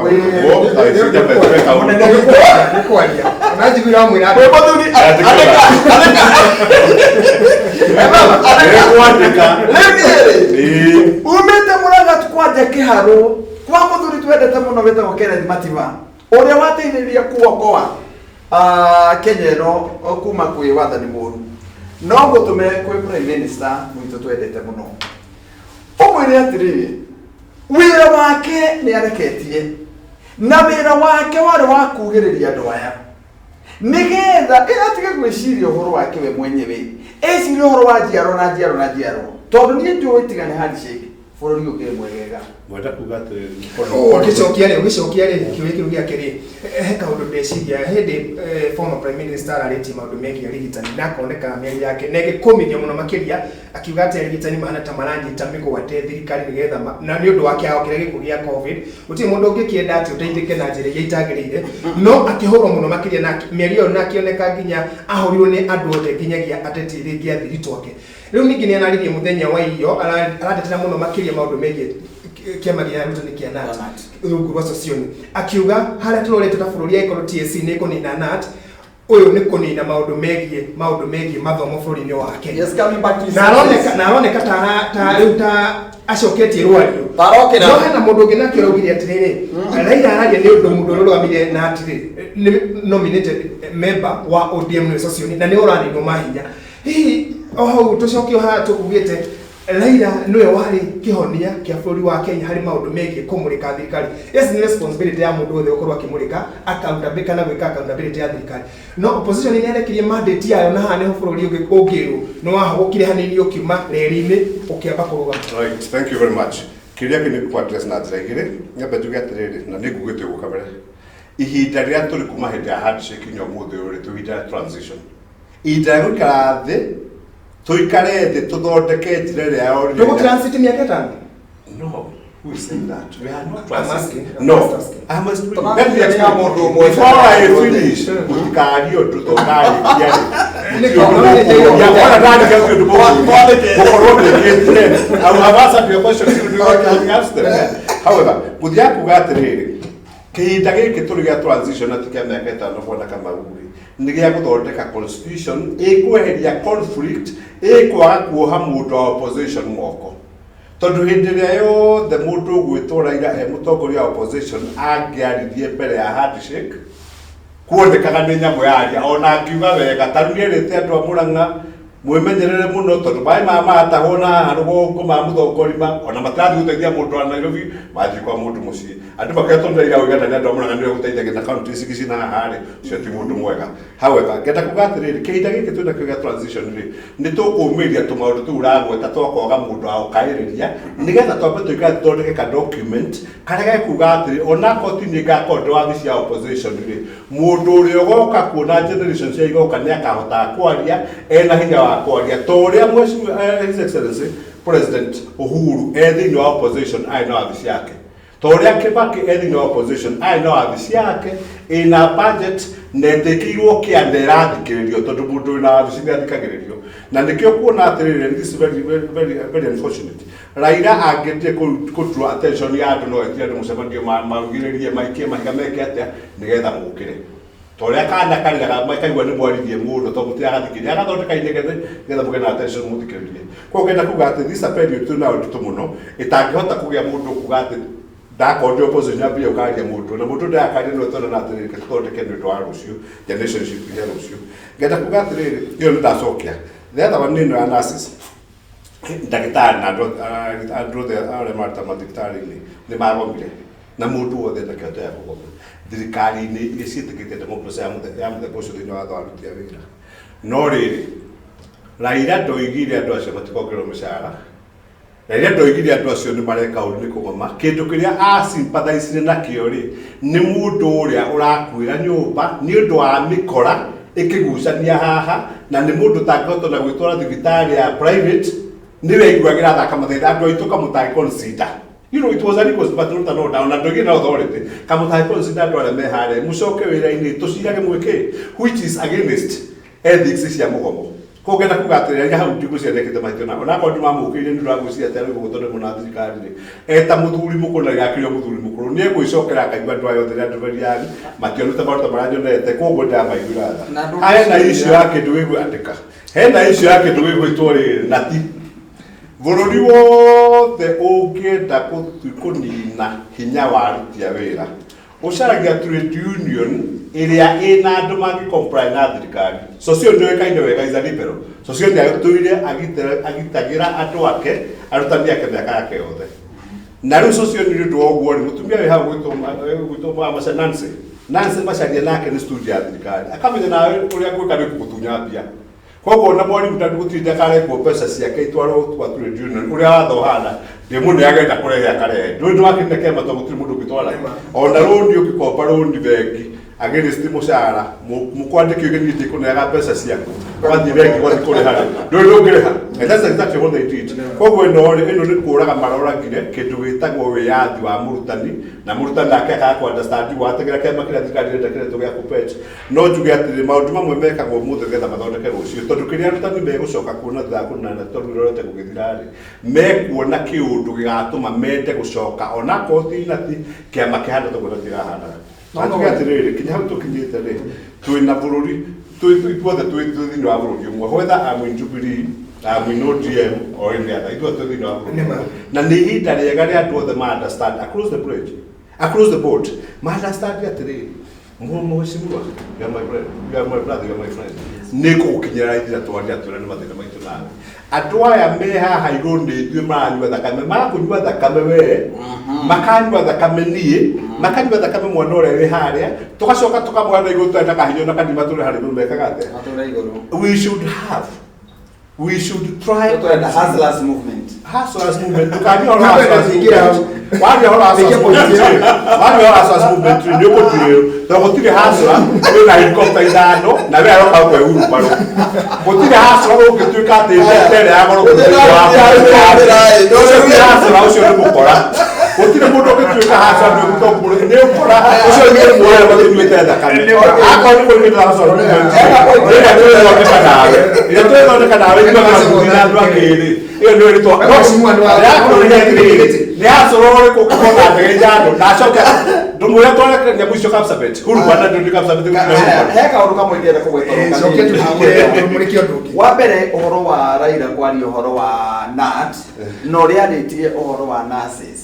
Mũnene witũ. Nĩ kwaria na njiguire wamwĩra. Wĩ mũthuri andĩka andĩka andĩka. Kwandĩka. Rĩu niĩ rĩ umĩte Mũraga kwanja kĩharũ kwa mũthuri twendete mũno wĩtagwo Kenneth Mativa ũrĩa wateithĩrĩria kuokoa Kenya ĩno kuma kwĩ wathani mũru no ngũtũme kwĩ prime minister witũ twendete mũno ũmwĩre atĩrĩrĩ wĩra wake nĩ areketie na wĩra wake warĩ wa kugĩrĩria andũ aya nĩgetha atige gwĩciria ũhoro wake we mwenyewe ecirie ũhoro wa njiaro na njiaro na njiaro tondũ niĩ njũĩ tiga nĩ handshake bũrũri ũkĩrĩ mwegega. Ngwenda kuga atĩrĩrĩ. Ũgĩcokia rĩ kĩũria kĩu gĩake rĩ he kaũndũ ndeciria hĩndĩ former prime minister ararĩtie maũndũ megiĩ arigitani na akoneka mĩario yake na ĩgĩkũmithio mũno makĩria akiuga atĩ arigitani mahana ta maranyita mĩgwate thirikari nĩgetha na nĩ ũndũ wa kĩhao kĩrĩa gĩkuũ gĩa COVID gũtirĩ mũndũ ũngĩkĩenda atĩ ũteithĩke na njĩra iria itagĩrĩire no akĩhũrwo mũno makĩria na mĩario ĩyo na akĩoneka nginya ahũrirwo nĩ andũ othe nginyagia ateti rĩngĩ a thiritũ ake. Rĩu ningĩ nĩ araririe mũthenya wa iyo aratetera mũno makĩria maũndũ megiĩ kĩama gĩa Ruto nĩ kĩa KNUT rungu rwa Sosioni akiuga harĩa tũrorete ta bũrũri angĩkorwo TSC nĩ kũnina KNUT ũyũ nĩ kũnina maũndũ megiĩ mathomo bũrũri-inĩ wa Kenya. Yes, coming back to his Na aroneka na aroneka ta rĩu ta acoketie rwario. Tarokĩra. No hena mũndũ ũngĩ nake ũraugire atĩrĩrĩ Raila araria nĩ ũndũ mũndũ ũrĩa ũrũgamire na atĩrĩ nĩ nominated member wa ODM nĩ Sosioni na nĩ ũraninwo mahinya. Hihi o hau tũcoke o haha tũkugĩte Raila nĩwe warĩ kĩhonia kĩa bũrũri wa Kenya harĩ maũndũ megiĩ kũmũrĩka thirikari. Yes, nĩ responsibility ya mũndũ wothe gũkorwo akĩmũrĩka accountability kana gwĩka accountability ya thirikari no opposition nĩ yarekirie mandate yayo na haha nĩho bũrũri ũngĩrwo nĩ wahũgũkire hanini ũkiuma reri-inĩ ũkĩamba kũrũgama. Right, thank you very much. Kĩũria kĩu nĩ address na njĩra igĩrĩ. Nyambe njuge atĩrĩrĩ, na nĩ ngugĩte ũguo kabere. Ihinda rĩrĩa tũrĩ kuma hĩndĩ ya handshake nginya ũmũthĩ ũyũ rĩ, twĩ ihinda rĩa transition. Ihinda rĩa gũikara thĩ, tũikare thĩ tũthondeke njĩra ĩrĩa yorire. Tũgũ transit mĩaka 5. No, who is saying that? We are not I'm transiting. asking. I'm No, just asking. I must Tũrathie let me explain. nĩ mũndũ ũmwe. Before I finish, mũtikarie ũndũ tondũ ndarĩkia rĩ. Nĩ kĩo- Ona ndarĩkia ũndũ gũkorwo ndĩkĩtie. I will have answered your question if you don't ask them. However, gũthiaga kuga atĩrĩrĩ, kĩhinda gĩkĩ tũrĩ gĩa transition na ti kĩa mĩaka 5 bwana Kamau rĩ, nĩ gĩa gũthondeka constitution ĩkweheria conflict ĩkwaga kuoha mũndũ wa opposition moko tondũ hĩndĩ ĩrĩa yothe mũndũ ũgwĩtwo Raila e mũtongoria wa opposition angĩaririe mbere ya handshake kuonekaga nĩ nyamũ yaria ona angiuga wega ta rĩu nĩerĩte andũ a Mũrang'a mwĩmenyerere mũno tondũ maĩ maya maratahwo na haha rũgongo ma mũthongorima ona matirathiĩ gũteithia mũndũ wa Nairobi mathiĩ kwa mũndũ mũciĩ andũ makĩra tondũ Raila oiga nĩ andũ a Mũrang'a nĩwe gũteithagia na kaunti ici ici na haha rĩ ũcio ti mũndũ mwega. However, ngenda kuga atĩrĩrĩ kĩhinda gĩkĩ twĩna kĩo gĩa transition rĩ nĩ tũkũmĩria tũmaũndũ tũu ũragweta twakwaga mũndũ wa gũkaĩrĩria nĩgetha twambe tũikare tũthondeke ka document karĩa gekuga atĩrĩ onakorwo ti niĩ ngakorwo ndĩ wabici ya opposition rĩ mũndũ ũrĩa ũgoka kuona generation cia igoka nĩ akahota kwaria ena hinya wa kwaria ta ũrĩa mheshimiwa His Excellency President Uhuru e thĩinĩ wa opposition arĩ na wabici yake ta ũrĩa Kibaki e thĩinĩ wa opposition arĩ na wabici yake ĩna budget na ĩtĩkĩirwo kĩa na ĩrathikĩrĩrio tondũ mũndũ wĩna wabici nĩ athikagĩrĩrio na nĩkĩo kuona atĩrĩrĩ and this is very, very, very, very unfortunate. Raila angĩtie kũ draw attention ya andũ no etire andũ mũcemanio maugĩrĩrie maikie mahiga meke atĩa nĩgetha mũkĩre ta ũrĩa kana karĩraga kaigua nĩ mwaririe mũno tondũ mũtiragathikĩrĩria agathondeka inegene nĩgetha mũgĩe na attention mũthikĩrĩrie. Koguo ngenda kuga atĩ this a period twĩ nayo nditũ mũno ĩtangĩhota kũgĩa mũndũ kuga atĩ ndakorwo ndĩ opposition nyambie gũkaria mũndũ na mũndũ ndakaria nĩwe tondũ atĩrĩrĩ reke tũthondeke nĩ ũndũ wa rũciũ generation citũ ya rũciũ. Ngenda kuga atĩrĩrĩ ĩyo nĩ ndacokia. The other one nĩ ĩno ya nurses, ndagĩtarĩ na andũ othe arĩa maruta mathibitarĩ-inĩ nĩ magomire na mũndũ wothe ena kĩhoto gĩa kũgoma. Thirikari-inĩ iria ciĩtĩkĩtie democracy ya mũthemba ũcio thĩinĩ wa watho wa aruti a wĩra. No rĩrĩ, Raila ndoigire andũ acio matikongererwo mĩcara. Raila ndoigire andũ acio nĩ mareka ũru nĩ kũgoma. Kĩndũ kĩrĩa asympathizire nakĩo rĩ, nĩ mũndũ ũrĩa ũrakuĩra nyũmba nĩ ũndũ wa mĩkora ĩkĩgucania haha, na nĩ mũndũ ũtangĩhota ona gwĩtwara thibitarĩ ya private, nĩwe aiguagĩra tha akamateithia andũ aitũ kamũtangĩ consider. You know, it was a request, but not an order. Ona ndoigire na authority. Kamũtangĩ consider andũ arĩa me harĩa, mũcoke wĩra-inĩ, tũcirage mwĩkĩ, which is against ethics cia mũgomo. Koguo ngenda kuga atĩrĩrĩ, hau ndigwĩciria nĩekĩte mahĩtia ona onakorwo ndĩmamũkĩire nĩ ũndũ wa gwĩciria atĩ arĩ gũgũtwo nĩ mũna thirikari rĩ, eta mũthuri mũkũrũ na gakĩrĩ o mũthuri mũkũrũ nĩ egwĩcokera akaigua andũ aya othe nĩ andũ beriani mationete maruta marĩa nyonete, koguo ndĩramaiguĩra tha. Na ndũngĩciria- Hena issue ya kĩndũ gĩgũ andĩka, hena issue ya kĩndũ gĩgwĩtwo rĩrĩ nati. Bũrũri wothe ũngĩenda kũnina hinya wa aruti a wĩra ũcaragia trade union ĩrĩa ĩna andũ mangĩ comply na thirikari. Socio nĩoĩkaine wega is a liberal. Socio nĩ atũire agitagĩra andũ ake, arutani ake mĩaka yake yothe. Na rĩu Socio nĩ ũndũ wa ũguo rĩ, mũtumia wĩ hau gwĩtwo Macha Nancy. Nancy Macharia nake nĩ studio ya thirikari. Akamenya nawe ũrĩa ngwĩka nĩ gũgũtunya mbia. Koguo ona mwarimũ tondũ gũtirĩ ndakarekwo mbeca ciake itwarwo gwa trade union ũrĩa watho ũhana ndĩmũne agenda kũrehe akarehe. Ndũĩ ndwakĩrĩ kĩama tondũ gũtirĩ mũndũ ũngĩtwara. Ona rũni ũngĩkomba rũni bengi against mũcara mũkwandĩki uge niĩ ndikũneaga mbeca ciaku ũgathiĩ bengi ũgathiĩ kũrĩha rĩ ndũĩ ndũngĩrĩha. And that's exactly what they did. Koguo ĩno rĩ ĩno nĩ kũraga maroragire kĩndũ gĩtagwo wĩyathi wa mũrutani na mũrutani nake akaga kũ understand wategera kĩama kĩrĩa thirikari ĩrenda kĩretwo gĩa kũpet. No njuge atĩrĩrĩ maũndũ mamwe mekagwo ũmũthĩ nĩgetha mathondeke rũciũ tondũ kĩrĩa arutani megũcoka kuona thutha wa kũnana tondũ rũrorete gũgĩthira rĩ mekuona kĩũndũ gĩgatũma mende gũcoka onakorwo ti nati kĩama kĩhana toguo na kĩrahanaga. Na njuge atĩrĩrĩ kinya hau tũkinyĩte rĩ twĩna bũrũri ithuothe twĩ thĩinĩ wa bũrũri ũmwe whether I'm in Jubilee, I'm in ODM or any other, ithuothe twĩ thĩinĩ wa bũrũri ũmwe. Na nĩ ihinda rĩega rĩa andũ othe ma understand across the bridge, across the board ma understand atĩrĩrĩ mheshimiwa, you are my friend, you are my brother, you are my friend. Nĩ ngũgũkinyĩra raithi na twaria twĩra nĩ mathĩna maitũ nawe. Andũ aya me haha igũrũ nĩ ithuĩ maranyua thakame, marakũnyua thakame we, makanyua thakame niĩ, makanyua thakame mwana ũrĩa wĩ harĩa, tũgacoka tũkamwona na igũrũ tũrĩ na kahinya na kanima tũrĩ harĩa igũrũ mekaga atĩa? Matũre igũrũ. We should have, we should try Tũrenda hustlers movement. Hustlers movement. Ndũkarie ũhoro wa hustlers Ingĩra hau. movement. Waria ũhoro wa hustlers movement. Waria ũhoro wa hustlers movement nĩ ũgũtuĩrwo. Tondũ gũtirĩ hustler wĩna helicopter ithano na we aroka gũkũhe wheelbarrow. Gũtirĩ hustler ũngĩtuĩka atĩ ndege ya goro gũtuĩka wa Ũcio ti hustler, ũcio nĩ mũkora. Gũtirĩ mũndũ ũngĩtuĩka hustler nĩ ũgũtongu nĩ ũkora. Ũcio nĩ muoya gũthiĩte thakame. Akorwo nĩ kũrĩ hustler movement. Ĩrĩa tũrĩthondeka nawe. Ĩrĩa tũrĩthondeka nawe ithuĩ na andũ akĩrĩ. Ĩyo nĩyo ĩrĩtwa. Mheshimiwa nĩ wa- Ndĩrakũria atĩrĩrĩ, nĩ hustler ũrĩkũ ũngĩkorwo na ndege ithano na acoke ndũmwĩre tware nyamũ icio Kapsabet. Huru bwana ndio Kapsabet gũtirĩ huru. He kaũndũ kamwe ingĩenda kũgweta Eh, cokia tũthiĩ tũmũrĩke ũndũ ũngĩ. Wa mbere ũhoro wa Raila kwaria ũhoro wa NAT na ũrĩa arĩtie ũhoro wa nurses.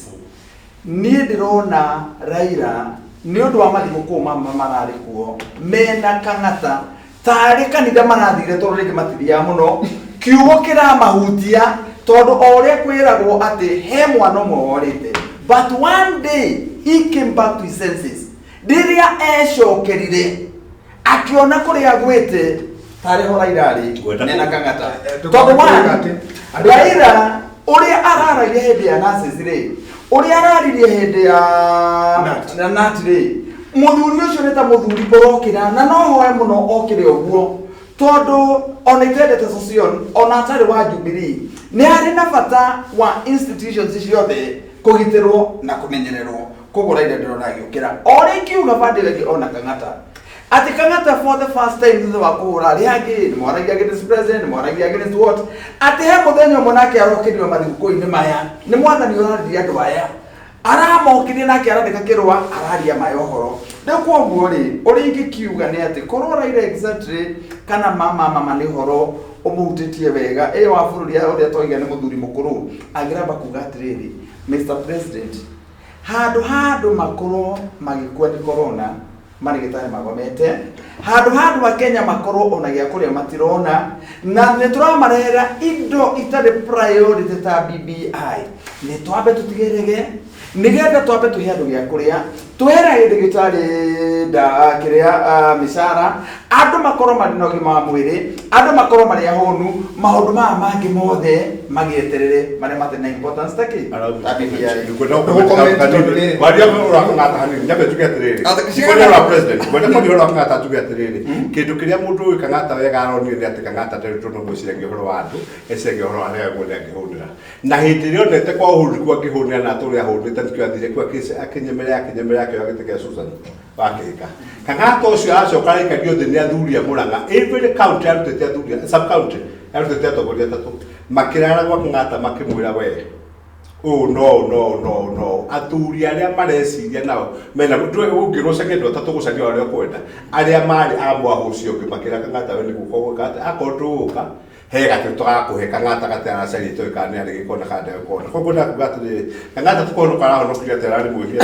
Niĩ ndĩrona Raila nĩ ũndũ wa mathigũkũ mamwe mararĩ kuo mena kang'ata tarĩ kanitha marathire tondũ rĩngĩ matithiaga mũno kiugo kĩramahutia tondũ o ũrĩa kwĩragwo atĩ he mwana ũmwe worĩte but one day he came back to his senses rĩrĩa ecokerire akĩona kũrĩa agwĩte tarĩ ho Raila rĩ Ngwenda nena kang'ata Eh, tondũ ndũkaga one atĩ- Raila ũrĩa araragia hĩndĩ ya nurses rĩ ũrĩa araririe hĩndĩ ya Nat. na nat rĩ mũthuri ũcio nĩ ta mũthuri ũrokĩra na no hoe mũno okĩre ũguo tondũ ona itendete Sossion ona atarĩ wa Jubilee nĩ harĩ na bata wa institutions ciothe kũgitĩrwo na kũmenyererwo koguo Raila ndĩrona agĩũkĩra o rĩngĩ uga bande rĩngĩ ona kang'ata Atĩ Kang'ata for the first time thutha wa kũhũra arĩa angĩ, nĩ mwaragia against president, nĩ mwaragia against what, atĩ he mũthenya ũmwe nake arokĩrio mathigũkũ-inĩ maya nĩ mwathani ũrarĩria andũ aya, aramokĩria nake arandĩka kĩrũa araria maya ũhoro. Rĩu kwoguo rĩ, ũrĩa ingĩkiuga nĩ atĩ korwo Raila exactly kana mama mama nĩ ũhoro ũmũhutĩtie wega ĩ wa bũrũri ũrĩa twoiga nĩ mũthuri mũkũrũ, angĩramba kuga atĩrĩrĩ, Mr President, handũ ha andũ makorwo magĩkua nĩ corona marĩgĩtarĩ magomete, handũ ha andũ a Kenya makorwo ona gĩa kũrĩa matirona, na nĩ tũramarehera indo itarĩ priority ta BBI, nĩ twambe tũtigerege nĩgetha twambe tũhe andũ gĩa kũrĩa, tũhe ndagĩtarĩ kĩrĩa mĩcara, andũ makorwo marĩ na ũgima wa mwĩrĩ, andũ makorwo marĩ ahũnu, maũndũ maya mangĩ mothe magĩeterere marĩa matarĩ na importance ta kĩ? Ta BBI. Waria ũhoro wa Kang'ata hanini, nyambe njuge atĩrĩrĩ. Ngwenda ũhoro wa president, ngwenda kwaria ũhoro wa Kang'ata njuge atĩrĩrĩ. Kĩndũ kĩrĩa mũndũ ũyũ Kang'ata wega aronire nĩ atĩ Kang'ata ndarĩ ũndũ gwĩciragia ũhoro wa andũ, eciragia ũhoro wa harĩa we mwene angĩhũnĩra. Na hĩndĩ ĩrĩa onete kwa Uhuru nĩkuo angĩhũnĩra na atũre ahũnĩte nĩkĩo athire kuo akĩnyemerera akĩnyemerera akĩoya gĩtĩ kĩa Susan wa Kĩhika. Kang'ata ũcio aracoka araikarire thĩ nĩ athuri a Murang'a. Every county arutĩte athuri, sub county arutĩte atongoria atatũ. Makĩrara gwa Kang'ata makĩmwĩra we ũũ no no no no athuri arĩa mareciria nao mena ũngĩrũcagia andũ atatũ gũcaria ũrĩa ũkwenda arĩa marĩ a mwahũ ũcio ũngĩ makĩra Kang'ata we nĩ gũka ũgũka atĩ akorwo ndũgũka he gatĩ tũgakũhe Kang'ata gatĩ aracaria itoĩ kana nĩ arĩ gĩkona kana ndegũkona. Koguo ndakuga atĩrĩrĩ, Kang'ata ti kũhonoka arahonokire atĩ ararĩ mwĩhia.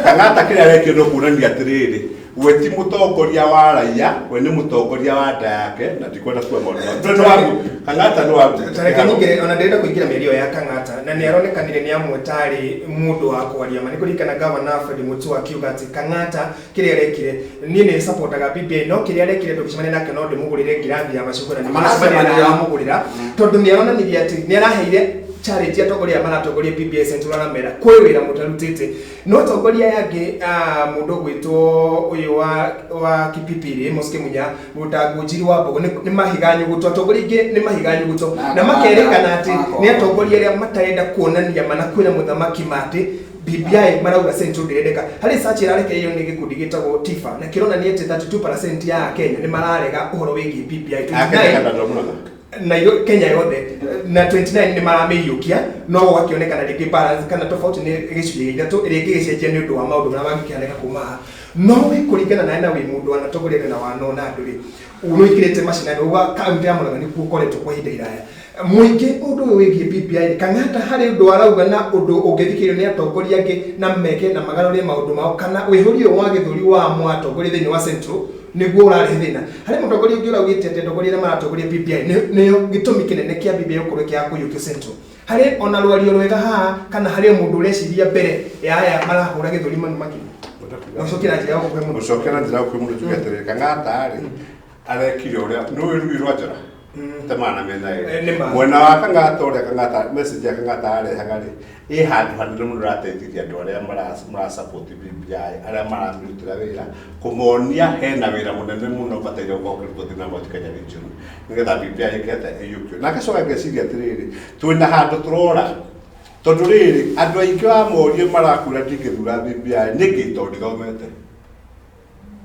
Kang'ata kĩrĩa arekire no kuonania atĩrĩrĩ, we ti mũtongoria wa raia, we nĩ mũtongoria wa nda yake na ndikwenda kuga maũndũ mau. Nĩ wagu, Kang'ata nĩ wagu. Tareke nyingĩre ona ndĩrenda kũingĩra mĩario ya Kang'ata na nĩ aronekanire nĩ amwe tarĩ mũndũ wa kwaria ma. Nĩ kũririkana Gavana Fred Mutua akiuga atĩ Kang'ata kĩrĩa arekire, niĩ nĩ supportaga BBI no kĩrĩa arekire tũgĩcemania nake no ndĩmũgũrĩre ngirathi ya macungwa na nĩ maracemania na aramũgũrĩra tondũ nĩ aronanirie atĩ nĩ araheire challenge atongoria arĩa maratongoria BBI Central aramera kwĩ wĩra mũtarutĩte. No atongoria aya angĩ mũndũ ũgwĩtwo ũyũ wa Kipipiri Amos Kĩmunya, mũndũ Ngunjiri wa Mbogo nĩ mahiga nyuguto, atongoria aingĩ nĩ mahiga nyuguto na makerĩkana atĩ nĩ atongoria arĩa matarenda kuonania mana kwĩra mũthamaki ma atĩ BBI marauga Central ndĩrendeka. Harĩ research ĩrarekereirio nĩ gĩkundi gĩtagwo TIFA na kĩronania atĩ 32% ya Kenya nĩ mararega ũhoro wĩgiĩ BBI. 29 na iyo Kenya yothe na 29 nĩ maramĩiyũkia, no gũgakĩonekana rĩngĩ balance kana tofauti nĩ gĩcunjĩ gĩa ithatũ ĩrĩa ĩngĩgĩcenjia nĩ ũndũ wa maũndũ marĩa mangĩkĩhanĩka kuma haha. No we kũringana nawe na wĩ mũndũ wanatongoria na wanona andũ rĩ, nĩ ũikĩrĩte macinani uga kaunti ya Murang'a nĩkuo ũkoretwo kwa ihinda iraya, mũingĩ ũndũ ũyũ wĩgiĩ BBI, Kang'ata harĩ ũndũ arauga na ũndũ ũngĩthikĩrĩrio nĩ atongoria angĩ na meke na magarũre maũndũ mao, kana wĩhũri ũyũ wa gĩthũri wa mwatongoria thĩinĩ wa Central nĩguo ũrarehe thĩna? Harĩ mũtongoria ũngĩ ũraugĩte atĩ atongoria arĩa maratongoria BBI nĩo gĩtũmi kĩnene kĩa BBI gũkorwo kĩa kũiyũkio Central. Harĩ ona rwario rwega haha kana harĩ mũndũ ũreciria mbere ya aya marahũra gĩthũri manu makĩria? Gũcokia na njĩra ya gũkuhĩ mũno. Gũcokia na njĩra ya gũkuhĩ mũno njuge atĩrĩrĩ, Kang'ata rĩ arekire ũrĩa nĩ rũi rwa njora temana na mĩena ĩrĩ. Nĩ ma. Mwena wa Kang'ata ũrĩa Kang'ata message ya Kang'ata arehaga rĩ ĩ handũ hanene mũno ĩrateithirie andũ arĩa mara support BBI, arĩa maramĩrutĩra wĩra, kũmonia hena wĩra mũnene mũno ũbataire gũkorwo ũkĩrutwo thĩinĩ wa Mount Kenya region nĩgetha BBI ĩke atĩa, ĩiyũkio. Na ngacoka ngeciria atĩrĩrĩ, twĩna handũ tũrora tondũ rĩrĩ andũ aingĩ wa morie marakwĩra ndingĩthura BBI nĩkĩ, tondũ ndithomete.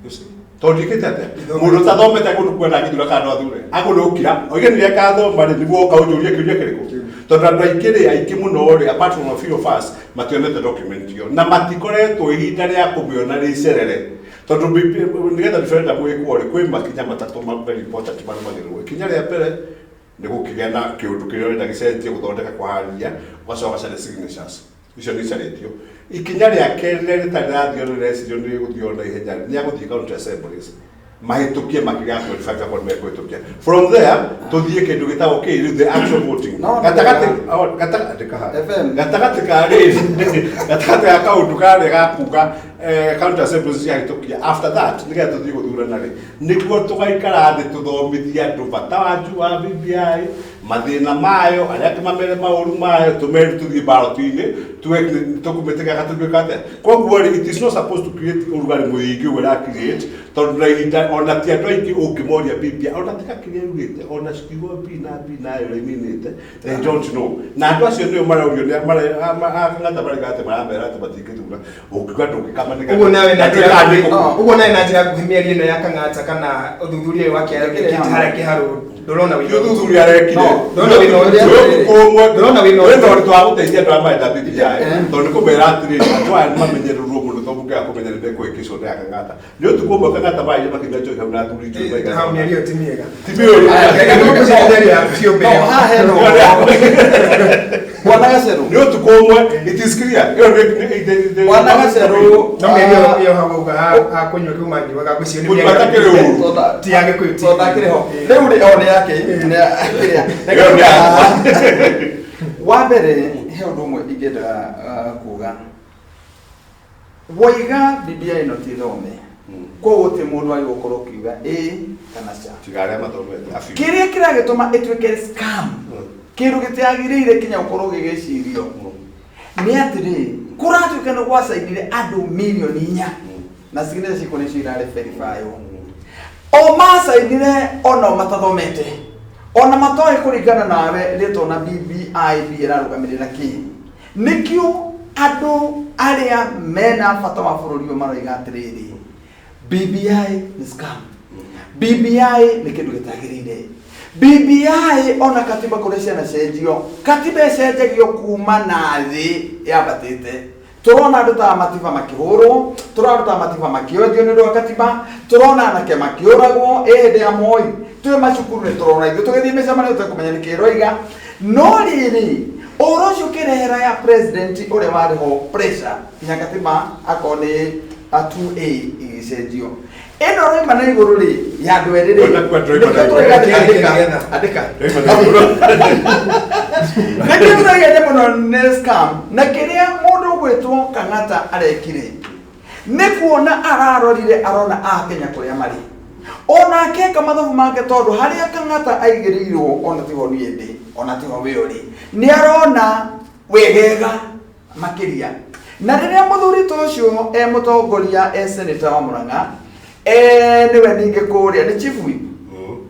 You see? Tondũ ndikĩte atĩa, mũndũ ũtathomete kũndũ kuona agĩthura kana no athure agũnũkira oige nĩ akathoma rĩ nĩguo oka ũnjũrie kĩũria kĩrĩkũ, tondũ andũ aingĩ rĩ, aingĩ mũno rĩ, apart from a few of us, mationete document ĩyo na matikoretwo ihinda rĩa kũmĩona rĩcerere, tondũ nĩgetha referendum ĩkwo rĩ, kwĩ makinya matatũ very important marũmagĩrĩrwo. Ikinya rĩa mbere nĩ gũkĩgĩa na kĩũndũ kĩrĩa ũrenda gĩcenjie, gũthondeka, kũharĩria, ũgacoka ũgacaria signatures icio nĩ icarĩtio. Ikinya rĩa kerĩ rĩrĩa rĩtarĩ rĩrathio nĩ rĩrecirio nĩ rĩgũthio na ihenya nĩ ya gũthiĩ county assemblies mahĩtũkie makĩria ya 25 akorwo nĩ mekũhĩtũkia. From there tũthiĩ kĩndũ gĩtagwo kĩ rĩu, the actual voting. No, gatagatĩ oh, gatagatĩ kaha FM. Gatagatĩ ka rĩrĩ, gatagatĩ ga kaũndũ karĩa ga kuga county assemblies ciahĩtũkia, after that nĩgetha tũthiĩ gũthurana rĩ, nĩguo tũgaikara thĩ tũthomithie andũ bata wa wa BBI. Mathĩna mayo arĩa angĩ mamere maũru mayo tũmeru tũthiĩ ballot-inĩ tũkũmĩtĩka tũgĩka atĩa. Koguo rĩ, it is not supposed to create ũrugarĩ mũingĩ ũguo ĩra create, tondũ na ihinda ona ti andũ aingĩ ũngĩmoria BBI, ona tiga kĩrĩa yugĩte, ona ciugo B na B na yo ĩninĩte, they don't know. Na andũ acio nĩo maraurio nĩ Kang'ata marauga atĩ maramera atĩ matingĩthura. Ũngiuga ndũngĩkamanĩka. Ũguo nawe na njĩra ũguo nawe na njĩra nguhĩ mĩario ĩno ya Kang'ata kana ũthuthuria ũyũ wa kĩharo gĩkĩte harĩa kĩharũ ndũrona wĩna Ti ũthuthuria arekire. Ndũrona wĩna Ndũrona wĩna Wĩna ũritũ wa gũteithia andũ arĩa marenda BBI, tondũ nĩ kũmera atĩrĩrĩ, andũ aya nĩ mamenyererwo mũno tondũ mũngĩaga kũmenya nĩ mekũhĩngĩcwo nĩ Kang'ata. Nĩ ũtukũ ũmwe Kang'ata marĩire makĩnyua njohi hau na athuri njũĩ maigana Hau mĩario ĩyo ti mĩega. Ti mĩũru. Reke tũgũcokeria mĩario yaku kĩũmbe. No, haha hena ũhoro. Bwana Gacerũ. Nĩ ũtukũ ũmwe, it is clear. Ĩyo nĩ Bwana Gacerũ. No mĩario ĩyo hau ũguo ha kũnyua kĩu manyuaga ngwĩciria nĩ Kũnyua mĩario takĩrĩ ũru. Ti ya Gĩkũyũ ti. Tondũ ndakĩrĩ ho. Rĩu rĩ, o nĩ yake, nĩ ya kĩrĩa. Ĩyo nĩ yakwa. Wa mbere he ũndũ ũmwe ingĩenda kuga. Woiga BBI ĩno ti thome. Koguo gũtirĩ mũndũ wagĩrĩirwo gũkorwo ũkiuga ĩĩ kana ca. Tiga arĩa mathomete abiũ. Kĩrĩa kĩragĩtũma ĩtuĩke scam, kĩndũ gĩtiagĩrĩire kinya gũkorwo gĩgĩcirio, nĩ atĩrĩrĩ, kũratuĩka nĩ gwacainire andũ mirioni inya na signature ciakwa nĩcio irarĩ verifywo. O macainire ona o matathomete, ona matoĩ kũringana nawe rĩtwa na BBI B ĩrarũgamĩrĩra kĩ. Nĩkĩo andũ arĩa mena bata wa bũrũri ũyũ maroiga atĩrĩrĩ, BBI nĩ scam. BBI nĩ kĩndũ gĩtagĩrĩire. BBI ona katiba kũrĩa cianacenjio, katiba ĩcenjagio kuma na thĩ yambatĩte. Tũrona andũ ta Matiba makĩhũrwo, tũrona andũ ta Matiba makĩendio nĩ ũndũ wa katiba, tũrona anake makĩũragwo ĩ hĩndĩ ya Moi, twĩ macukuru nĩ tũrona ithuĩ tũgĩthiĩ mĩcemanio tũtekũmenya nĩkĩ ĩroiga. No rĩrĩ, ũhoro ũcio ũkĩrehera ya president ũrĩa warĩ ho pressure nginya katiba akorwo nĩ 2A ĩgĩcenjio. Ĩno roima na igũrũ rĩ, ya andũ erĩ rĩ, Ona kwa ndũraima na nĩkĩo igũrũ. tũraiga andĩka, Nĩgetha. andĩka. Ndũraima na igũrũ. Nĩkĩo tũraiga nyamũ ĩno nĩ scam, na kĩrĩa mũndũ ũgwĩtwo Kang'ata arekire nĩ kuona ararorire arona Akenya kũrĩa marĩ. Ona akeka mathabu make tondũ harĩa Kang'ata aigĩrĩirwo ona tiho niĩ ndĩ, ona tiho we ũrĩ, nĩ arona wegega makĩria. Na rĩrĩa mũthuri ta ũcio e mũtongoria e senator wa Murang'a, nĩwe ningĩ kũrĩa nĩ chief whip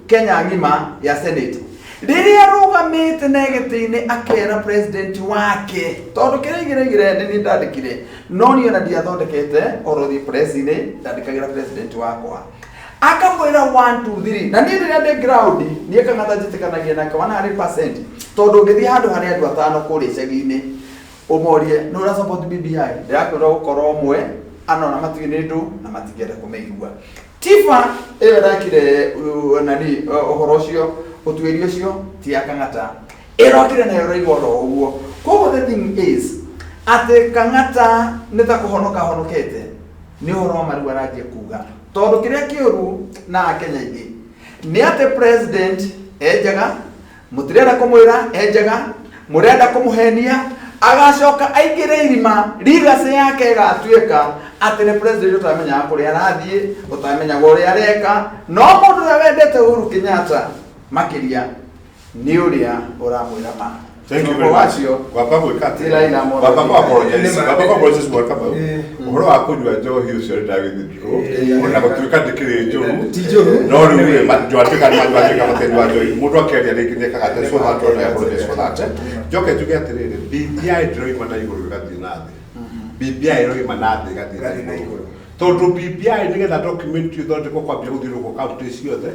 Kenya ng'ima ya Senate. Rĩrĩa arũgamĩte na gĩtĩ-inĩ akera president wake, tondũ kĩrĩa aigĩrĩire nĩ niĩ ndandĩkire, no niĩ ona ndiathondekete oro thiĩ press-inĩ, ndandĩkagĩra president wakwa. Akamwĩra 1 2 3, na niĩ rĩrĩa ndĩ ground, niĩ Kang'ata njĩtĩkanagia nake 100%, tondũ ũngĩthiĩ handũ harĩ andũ atano kũrĩa icagi-inĩ, ũmorie nĩ ũra support BBI, ndĩrakwĩra ũgũkorwo ũmwe, anona matiũĩ nĩ ndũ na matingĩenda kũmĩigua. Tifa ĩyo ĩrakire nani ũhoro ũcio, ũtuĩria ũcio ti ya Kang'ata, ĩrokire nayo ĩroiga oro ũguo. Koguo the thing is atĩ Kang'ata nĩ ta kũhonoka ahonokete, nĩ ũhoro wa marigũ aranjia kuga, tondũ kĩrĩa kĩũru na Akenya aingĩ nĩ atĩ president enjaga, mũtirenda kũmwĩra enjaga, mũrenda kũmũhenia, agacoka aingĩre irima, legacy yake ĩgatuĩka atĩ nĩ president ũtamenyaga kũrĩa arathiĩ, ũtamenyaga ũrĩa areka, no mũndũ ũrĩa wendete Uhuru Kenyatta makĩria nĩ ũrĩa ũramwĩra ma. Thank you very much. Wacio Gwamba gwĩka atĩ- Ti Raila Amolo gwamba Odinga. kwa apologize. Nĩ ma- Gwamba kwa apologize mwaka mau. Ũhoro wa kũnyua njohi ũcio nĩ ndagĩthirwo. Ona gũtuĩka ndĩkĩrĩ njũru. Ti njũru. No rĩu rĩ, ndwatuĩka ndwatuĩka mũtemi wa njohi. Mũndũ akĩaria rĩngĩ nĩekaga atĩ, so that one I apologize for that. Njoke njuge atĩrĩrĩ, BBI ndĩroima na igũrũ ĩgathiĩ na thĩ. BBI ĩroima na thĩ ĩgathiĩ na igũrũ. Tondũ BBI nĩgetha document ĩthondekwo kwambia gũthiũrũrũka kaunti ciothe,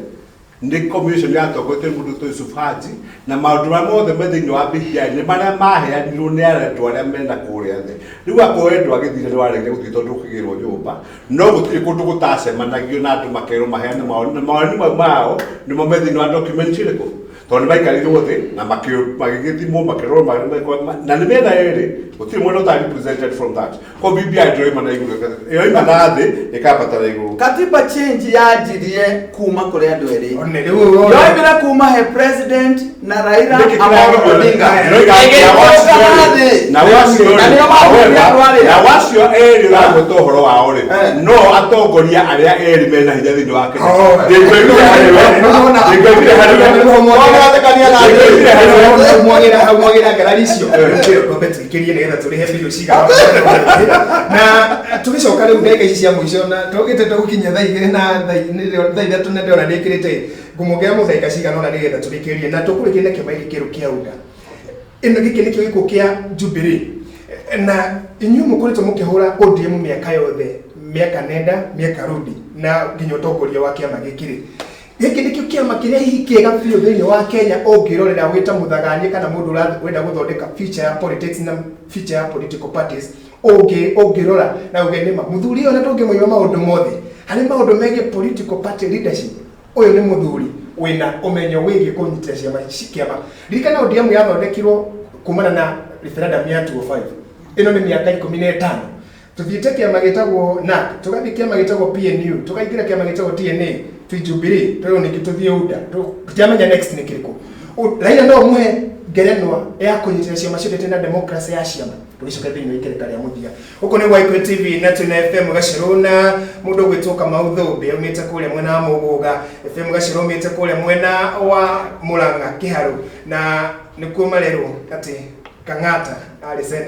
nĩ commission yatongoretio nĩ mũndũ wĩtwo Yusuf Haji, na maũndũ marĩa mothe me thĩinĩ wa BBI nĩ marĩa maheanirwo nĩ andũ arĩa mena kũrĩa thĩ. Rĩu akorwo we ndwagĩthire nĩ waregire gũthiĩ tondũ ũkĩgĩrwo nyũmba, no gũtirĩ kũndũ gũtacemanagio na andũ makerwo maheane mawoni, na mawoni mau mao nĩmo me thĩinĩ wa document ĩrĩkũ? Tondũ nĩ maikarĩirwo thĩ na magĩgĩthimwo makĩrorwo marĩa na nĩ mĩena yerĩ, gũtirĩ mwena ũtarĩ represented from that. Koguo BBI ndĩroima na igũrũ, ĩroima na thĩ ĩkambata na igũrũ. Katiba change yanjirie kuma kũrĩ andũ erĩ. One, rĩu ũyũ- Yoimire kuma he president na Raila Nĩkĩ Amolo kĩragĩrio? Odinga. Ndĩroiga atĩ Ĩgĩcoka na thĩ. na wacio Na nĩo mahũrire andũ arĩa. na wacio erĩ ũragweta ũhoro wao rĩ, Eh. no atongoria arĩa erĩ mena hinya thĩinĩ wa Kenya. Oh. Ndĩngĩoimire harĩ we. Nĩwona- Ndĩngĩoimire harĩ we. Nĩwona- Hau hau mwagĩra ngarari icio twambe tũikĩrie nĩgetha tũrĩhe biũ cigana na tũgĩcoka rĩu ndagĩka ici cia mũico na tũgĩte tũgũkinyia thaa 2 na thaa 3 na ndĩrona nĩĩkĩrĩte ngũmũngera mũ ndagĩka cigana ũna nĩgetha tũrĩkĩrĩrie na tũkũrĩkĩria na kĩama gĩkĩ kĩerũ kĩa UDA. Ĩno gĩkĩ nĩkĩo gĩkuũ kĩa Jubilee na inyuĩ mũkoretwo mũkĩhũra ODM mĩaka yothe, mĩaka nenda mĩaka rudi, na nginya ũtongoria wa kĩama gĩkĩ rĩ, gĩkĩ nĩkĩo kĩama kĩrĩa hihi kĩega biũ thĩinĩ wa Kenya ũngĩrorera wĩ ta mũthaganie kana mũndũ ũrenda gũthondeka future ya politics na future ya political parties, ũngĩrora na uge nĩma mũthuri ũyũ na tũngĩmũima maũndũ mothe harĩ maũndũ megiĩ political party leadership, ũyũ nĩ mũthuri wĩna ũmenyo wĩgiĩ kũnyitĩra ciama kĩama. Ririkana ODM yathondekirwo kumana na referendum ya 2005. Ĩno nĩ mĩaka 15 tuthiĩte kĩama gĩtagwo NARC, tũgathiĩ kĩama gĩtagwo PNU, tũkaingĩra kĩama gĩtagwo TNA, twĩ Jubilee, twĩrwo ningĩ tũthiĩ UDA, tũtiamenya next nĩ kĩrĩkũ. Raila no mũhe ngerenwa ya kũnyitĩra ciama ciothe na democracy ya ciama. Tũgĩcoka thĩinĩ wa ikereka rĩa mũthia gũkũ nĩ Gwaikũ TV na twĩna FM Gacĩrũ na mũndũ ũgwĩtwo Kamau Thũmbĩ aumĩte kũrĩa mwena wa Mũgũga. FM Gacĩrũ aumĩte kũrĩa mwena wa Mũrang'a Kĩharũ, na nĩkuo marerwo atĩ Kang'ata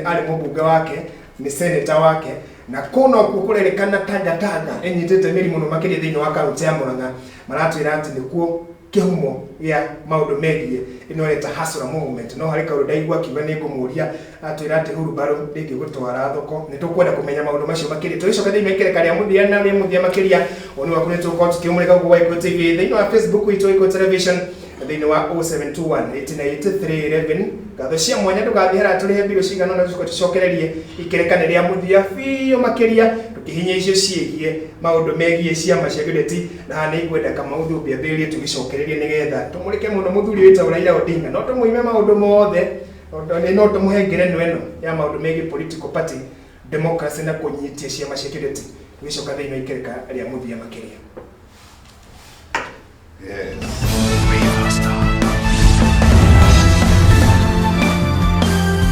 arĩ mũmbunge wake, nĩ senator wake, na kũu nokuo kũrerĩkana Tangatanga ĩnyitĩte mĩri mũno makĩria thĩinĩ wa kaunti ya Mũrang'a. Maratwĩra atĩ nĩkuo kĩhumo gĩa maũndũ megiĩ ĩno ĩreta hustler movement. No harĩ kaũndũ ndaigua akiuga nĩ ngũmũria, atwĩra atĩ hurumbarũ ndĩngĩgũtwara thoko. Nĩ tũkwenda kũmenya maũndũ macio makĩria tũgĩcoka thĩinĩ wa ikereka rĩa mũthia na rĩa mũthia makĩria. Ũũ nĩ wakoretwo ũkorwo tũkĩmũrĩka gũkũ Gwaikũ TV, thĩinĩ wa Facebook witũ Gĩkũyũ Television, thĩinĩ wa 0721 898311. Ngatho cia mwanya, ndũgathiĩ harĩa tũrĩhe mbirũ cigana ũna tũcoke tũcokererie ikereka rĩa mũthia biũ makĩria tũkĩhinya icio ciĩgiĩ maũndũ megiĩ ciama cia gĩũteti. Na haha nĩ ngwenda Kamau Thũmbĩ ambĩrĩrie tũgĩcokererie nĩgetha tũmũrĩke mũno mũthuri wĩtagwo Raila Odinga. No tũmũime maũndũ mothe, no tũmũhe ngerenwa ĩno ya maũndũ megiĩ political party democracy na kũnyitia ciama cia kĩũteti tũgĩcoka thĩinĩ wa ikereka rĩa mũthia makĩria. Yes.